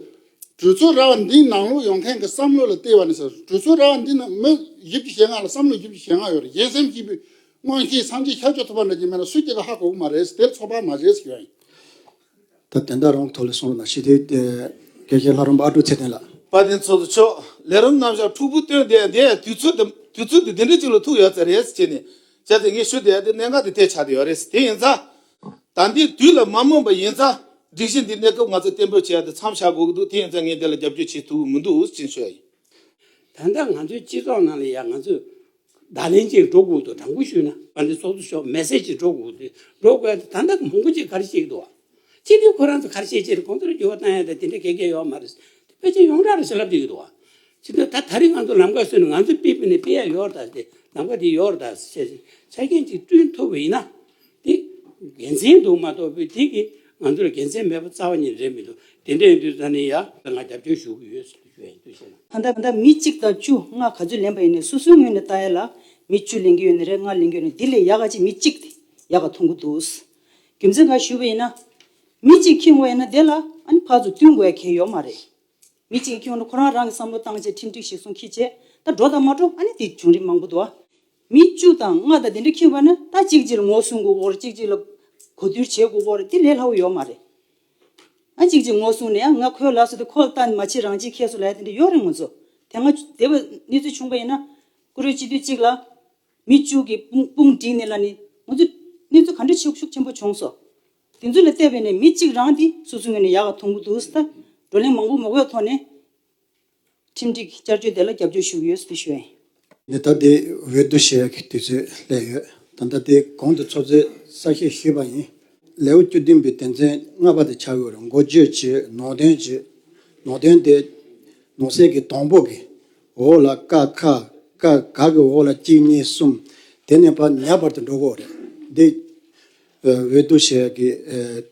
གྲོས་ཚོགས་ར་བ་འདིའི་ནང་ལོགས་ཡོང་མཁན་གྱི་བསམ་བློ་ལ་བལྟས་པ་ནི་ཟེར། གྲོས་ཚོགས་ར་བ་འདི་ནང་མི་བཞི་བཅུ་ཞེ་ལྔ་ལ་བསམ་བློ་བཞི་བཅུ་ཞེ་ལྔ་ཡོད་རེད། གཞན་སེམས་སྐྱིད་པའི་མངོན་ཤེས་སངས་རྒྱས་ཤར་ཕྱོགས་ཐུབ་པ་འདྲ་ཅིག་མེད་ན་སུ་གཅིག་གིས་ཧ་གོ་གི་མ་རེད། དེར་ཚོགས་པ་མ་རེད་ཟེར་ཡོད། ད་དེ་འདྲ་རང་ཐོག་ལ་སོང་ན་ཞི་བདེ་དེ་དགེ་བཤེས་ལྷ་རམས་པ་ཨ་ཀྲུག་ཚེ་བརྟན་ལགས། དཔལ་ལྡན་ཚོགས་གཙོ་མཆོག་ལས་རིམ་རྣམ་གཞག་འཁྲུག་པོ་བཏོན་བསྡད་འདི་དུས་ཚོད་དེ་དུས་ཚོད་དེ་འདི་འདྲ་ཅིག་ལ་ཐུག་ཡོད་ཚར་རེད་ཟེར་ནས་བྱས་ཏེ་ངས་ཞུ་བསྡད་དེ་གནད་འགག་དེ་དེ་ཆགས་བསྡད་ཡོད་རེད། དེ་ཡིན་ཙང་ད་འདི་དུས་ལ་མ་སྨིན་པ་ཡིན་ཙང་སྒྲིག་གཞི་འདི་གནས་སྐབས་ང་ཚོ་གཏན་འབེབས་བྱས་ཏེ་མཚམས་བཞག་དགོས་ཀྱི་འདུག་དེ་ཡིན་ཙང་ངས་འདི་ལ་རྒྱབ་སྐྱོར་བྱེད་ཐུབ་ཀྱི་མི་འདུག་ཅེས་ཞུ་ཡ་ཡིན། ད་ལྟ་ང་ཚོའི་སྤྱི་ཚོགས་ནང་ལ་ཡང་ང་ཚོས་བརྡ་ལན་ཅིག་འགྲོ་དགོས་འདུག་དྲང་པོ་ཞུས་ན་དཔལ་ལྡན་ཚོགས་གཙོ་མཆོག་མེ་སེ་ཇི་འགྲོ་དགོས་འདུག་འགྲོ་དགོས་ཡ་དེ་ད་ལྟ་མང་པོ་ཅིག་ག་རེ་བཤད་ཀྱི་འདུག་སྤྱི་འཐུས་ཁོ་རང་ཚོ་ག་རེ་བཤད་ཀྱི་རེད། ཁོང་ཚོར་འགྱུར་བ་བཏང་ཡ་དང་དེ་འདྲ་ག་གེ་ཡོད་མ་རེད། དེ་ཕལ་ཆེར་ཡོངས་གྲགས་རེད་ཟེར་ལབ་བསྡད་ཀྱི་འདུག་སྤྱི་འཐུས་ད་ད་རེས་ང་ཚོ་ལམ་ཁ་བཟོས་ནས་ང་ཚོས་སྤེལ་ཕུད་ནས་སྤེལ་ཡ་ཡོད་རེད། ད་དེ་ལམ་ཁ་དེ་ཡོད་རེད་ད་ཟེར་ཆ་རྐྱེན་ཅིག་བསྐྲུན་ཐུབ་པ་ཡིན་ན་དེ་དགེ་མཚན་འདུག་མ་གཏོགས་པའི་དེ་གི་ང་ཚོར་དགེ་མཚན་མེད་པ་རྩ་བ་ཉིད་རེད་མི་འདུག་དེ་འདྲ་ཡིན་དུས་ད་ནི་ཡ་ང་རྒྱབ་སྐྱོར་ཞུ་གི་ཡོད་ཟེར་ཞུ་ཡ་ཡིན། ཐུགས་རྗེ་ཆེ་གནང་། ད་ལྟ་ད་ལྟ་མི་གཅིག་དང་བཅུ་ལྔ་ག་ཚོད་ལེན་པ་ཡིན་ནའི་སོ་སོའི་ངོས་ནས་ལྟ་ཡ་ལ་མི་བཅུ་ལེན་གྱི་ཡོད་ནི་རེད། ལྔ་ལེན་གྱི་ཡོད་ནི་འདི་ལས་ཡག་ག་ཅིག་མི་གཅིག་དེ་ཡག་ག་མཐོང་གི་འདུག་རྒྱུ་མཚན་ག་ཞུས་པ་ཡིན་ན། མི་གཅིག་འཁྱེར་འོང་ཡིན་ན་དེ་ལ་ཨ་ནི་ཕར་ཚུར་བསྟུན་དགོས་ཡ་གལ་ཡོད་མ་རེད། མི་གཅིག་འཁྱེར་འོང་ན་ཁོ་རང་རང་གི་བསམ་བློ་བཏང་བྱས་ཁྲིམས་སྒྲིག་གཞིར་བཟུང་འཁྱེར་བྱས་ད་འགྲོ་དང་མ་འགྲོ་ཨ་ནི་དེ་བྱུང་རིམ་མང་པོ་འདུག་ཨ། མི་བཅུ་དང་ལྔ་དང་དེ་འདྲ་འཁྱེར་བ་ན་ད་གཅིག་གཅིག་ལ་ངོ་སྲུང་དགོས་ཀྱི་ཡོད་རེད། གཅིག་གཅིག་ལ་གོ་བསྡུར་བྱེད་དགོས་ཀྱི་ཡོད་རེད། དེ་ལས་སླ་པོ་ཡོད་མ་རེད། ཨ་གཅིག་གཅིག་ངོ་སྲུང་ནས་ཡང་ང་ཁོའི་ལགས་སོ་དེ་ཁོ་ལ་བལྟ་ནས་མ་བྱེད་རང་བྱེད་ཁྱེར་སོང་ལབ་ཡ་དེ་འདྲ་ཡོད་རེད། ང་ཚོ་དེ་སྔ་དེ་བས་གནས་ཚུལ་བྱུང་པ་ཡིན་ན་བཀུར་འོས་སྤྱི་འཐུས་གཅིག་ལ་མི་བཅུ་གི་དཔུང་དཔུང་བསྒྲིགས་ནས་ལབ་ནས་ང་ཚོ་གནས་ཚུལ་ག་འདྲ་ཤུགས་ཤུགས་ཆེན་པོ་བྱུང་སོང་། དེ་ཚོ་ལ་བལྟས་པས་ནས་མི་གཅིག་རང་དེ་སོ་སོའི་ངོས་ནས་ཡག་ག་མཐོང་གི་འདུག་ད་བགྲོ་གླེང་མང་པོ་མ་དགོས་ཐོག་ནས། ཁྲིམས་སྒྲིག་བསྐྱར་བཅོས་དེ་ལ་རྒྱབ་སྐྱོར་ཞུ་གི་ཡོད་ཟེར་ཞུ་ཡ་ཡིན། འདི་ལྟ་སྟེ་འོས་བསྡུ་བྱེད་ཡག་གི་དུས་ཚོད་སླེབས་ཡོད། ད་ལྟ་དེ་གོང་དུ་ཚོགས་གཙོས་གསལ་བཤད་ཞུས་པ་ཡིན། ལེའུ་བཅུ་བདུན་པའི་དོན་ཚན་ལྔ་པ་དེ་ཆགས་ཡོད་རེད། འགོ་བརྗོད་བྱེད། ནང་དོན་བྱེད། ནང་དོན་དེ་ནང་གསེས་ཀྱི་དང་པོ་གི་འོག་ལ་ཀ་ཁ་ཀ་ག་གི་འོག་ལ་གཅིག་གཉིས་གསུམ་དེ་ནས་ཕར་ཉ་བར་དུ་འགྲོ་གི་ཡོད་རེད། འདི་འོས་བསྡུ་བྱེད་ཡག་གི་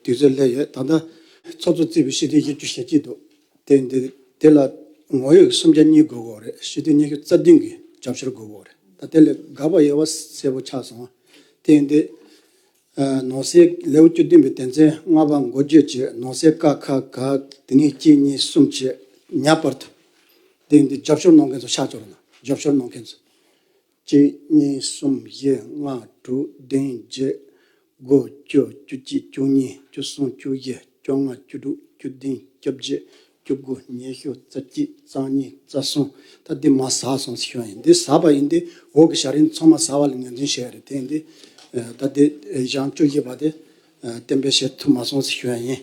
དུས་ཚོད་སླེབས་ཡོད། ད་ལྟ་ཚོགས་གཙོ་རྩིས་པའི་ཞི་བདེ་བཞི་བཅུ་ཞེ་གཅིག་འདུག་དེ་འདི་དེ་ལ་ངོ་ཡོད་སུམ་བརྒྱ་གཉིས་དགོས་ཀྱི་ཡོད་རེད། ཞི་བདེ་ཉི་ཤུ་རྩ་བདུན་གྱི་རྒྱབ་སྐྱོར་དགོས་ཀྱི་ཡོད་རེད། ད་དེ་ལས་དགག་པ་ཡོད་པ་གསལ་པོ་ཆགས་སོང་། དེ་འདི་ནང་གསེས་ལེའུ་བཅུ་བདུན་པའི་དོན་ཚན་ལྔ་པ་འགོ་བརྗོད་བྱེད། ནང་གསེས་ཀ་ཁ་ག་དེ་ནས་གཅིག་གཉིས་གསུམ་བྱེད་ཉ་བར་དུ། དེ་འདི་རྒྱབ་སྐྱོར་གནང་མཁན་ཚོ་ཤག་ཅོག་ལ་ན་རྒྱབ་སྐྱོར་གནང་མཁན་ཚོ། གཅིག་གཉིས་གསུམ་བཞི་ལྔ་དྲུག་བདུན་བརྒྱད་དགུ་བཅུ་བཅུ་གཅིག་བཅུ་གཉིས་བཅུ་གསུམ་བཅུ་བཞི་བཅོ་ལྔ་བཅུ་དྲུག་བཅུ་བདུན་བཅོ་བརྒྱད་བཅུ་དགུ་ཉི་ཤུ་རྩ་གཅིག་རྩ་གཉིས་རྩ་གསུམ། ད་འདི་མར་ཟགས་སོང་ཟེར་ཞུ་ཡ་ཡིན། འདི་ཟགས་པ་ཡིན་ཏེ་འོག་གི་བྱ་རིམ་ཚང་མ་ཟགས་པ་ལ་ངོས་འཛིན་བྱེད་ཡ་རེད། དེ་ཡིན་ཏེ་ད་འདི་གཞུང་བཅུ་བཞི་པ་དེ་གཏན་འབེབས་བྱེད་ཐུབ་མ་སོང་ཟེར་ཞུ་ཡ་ཡིན།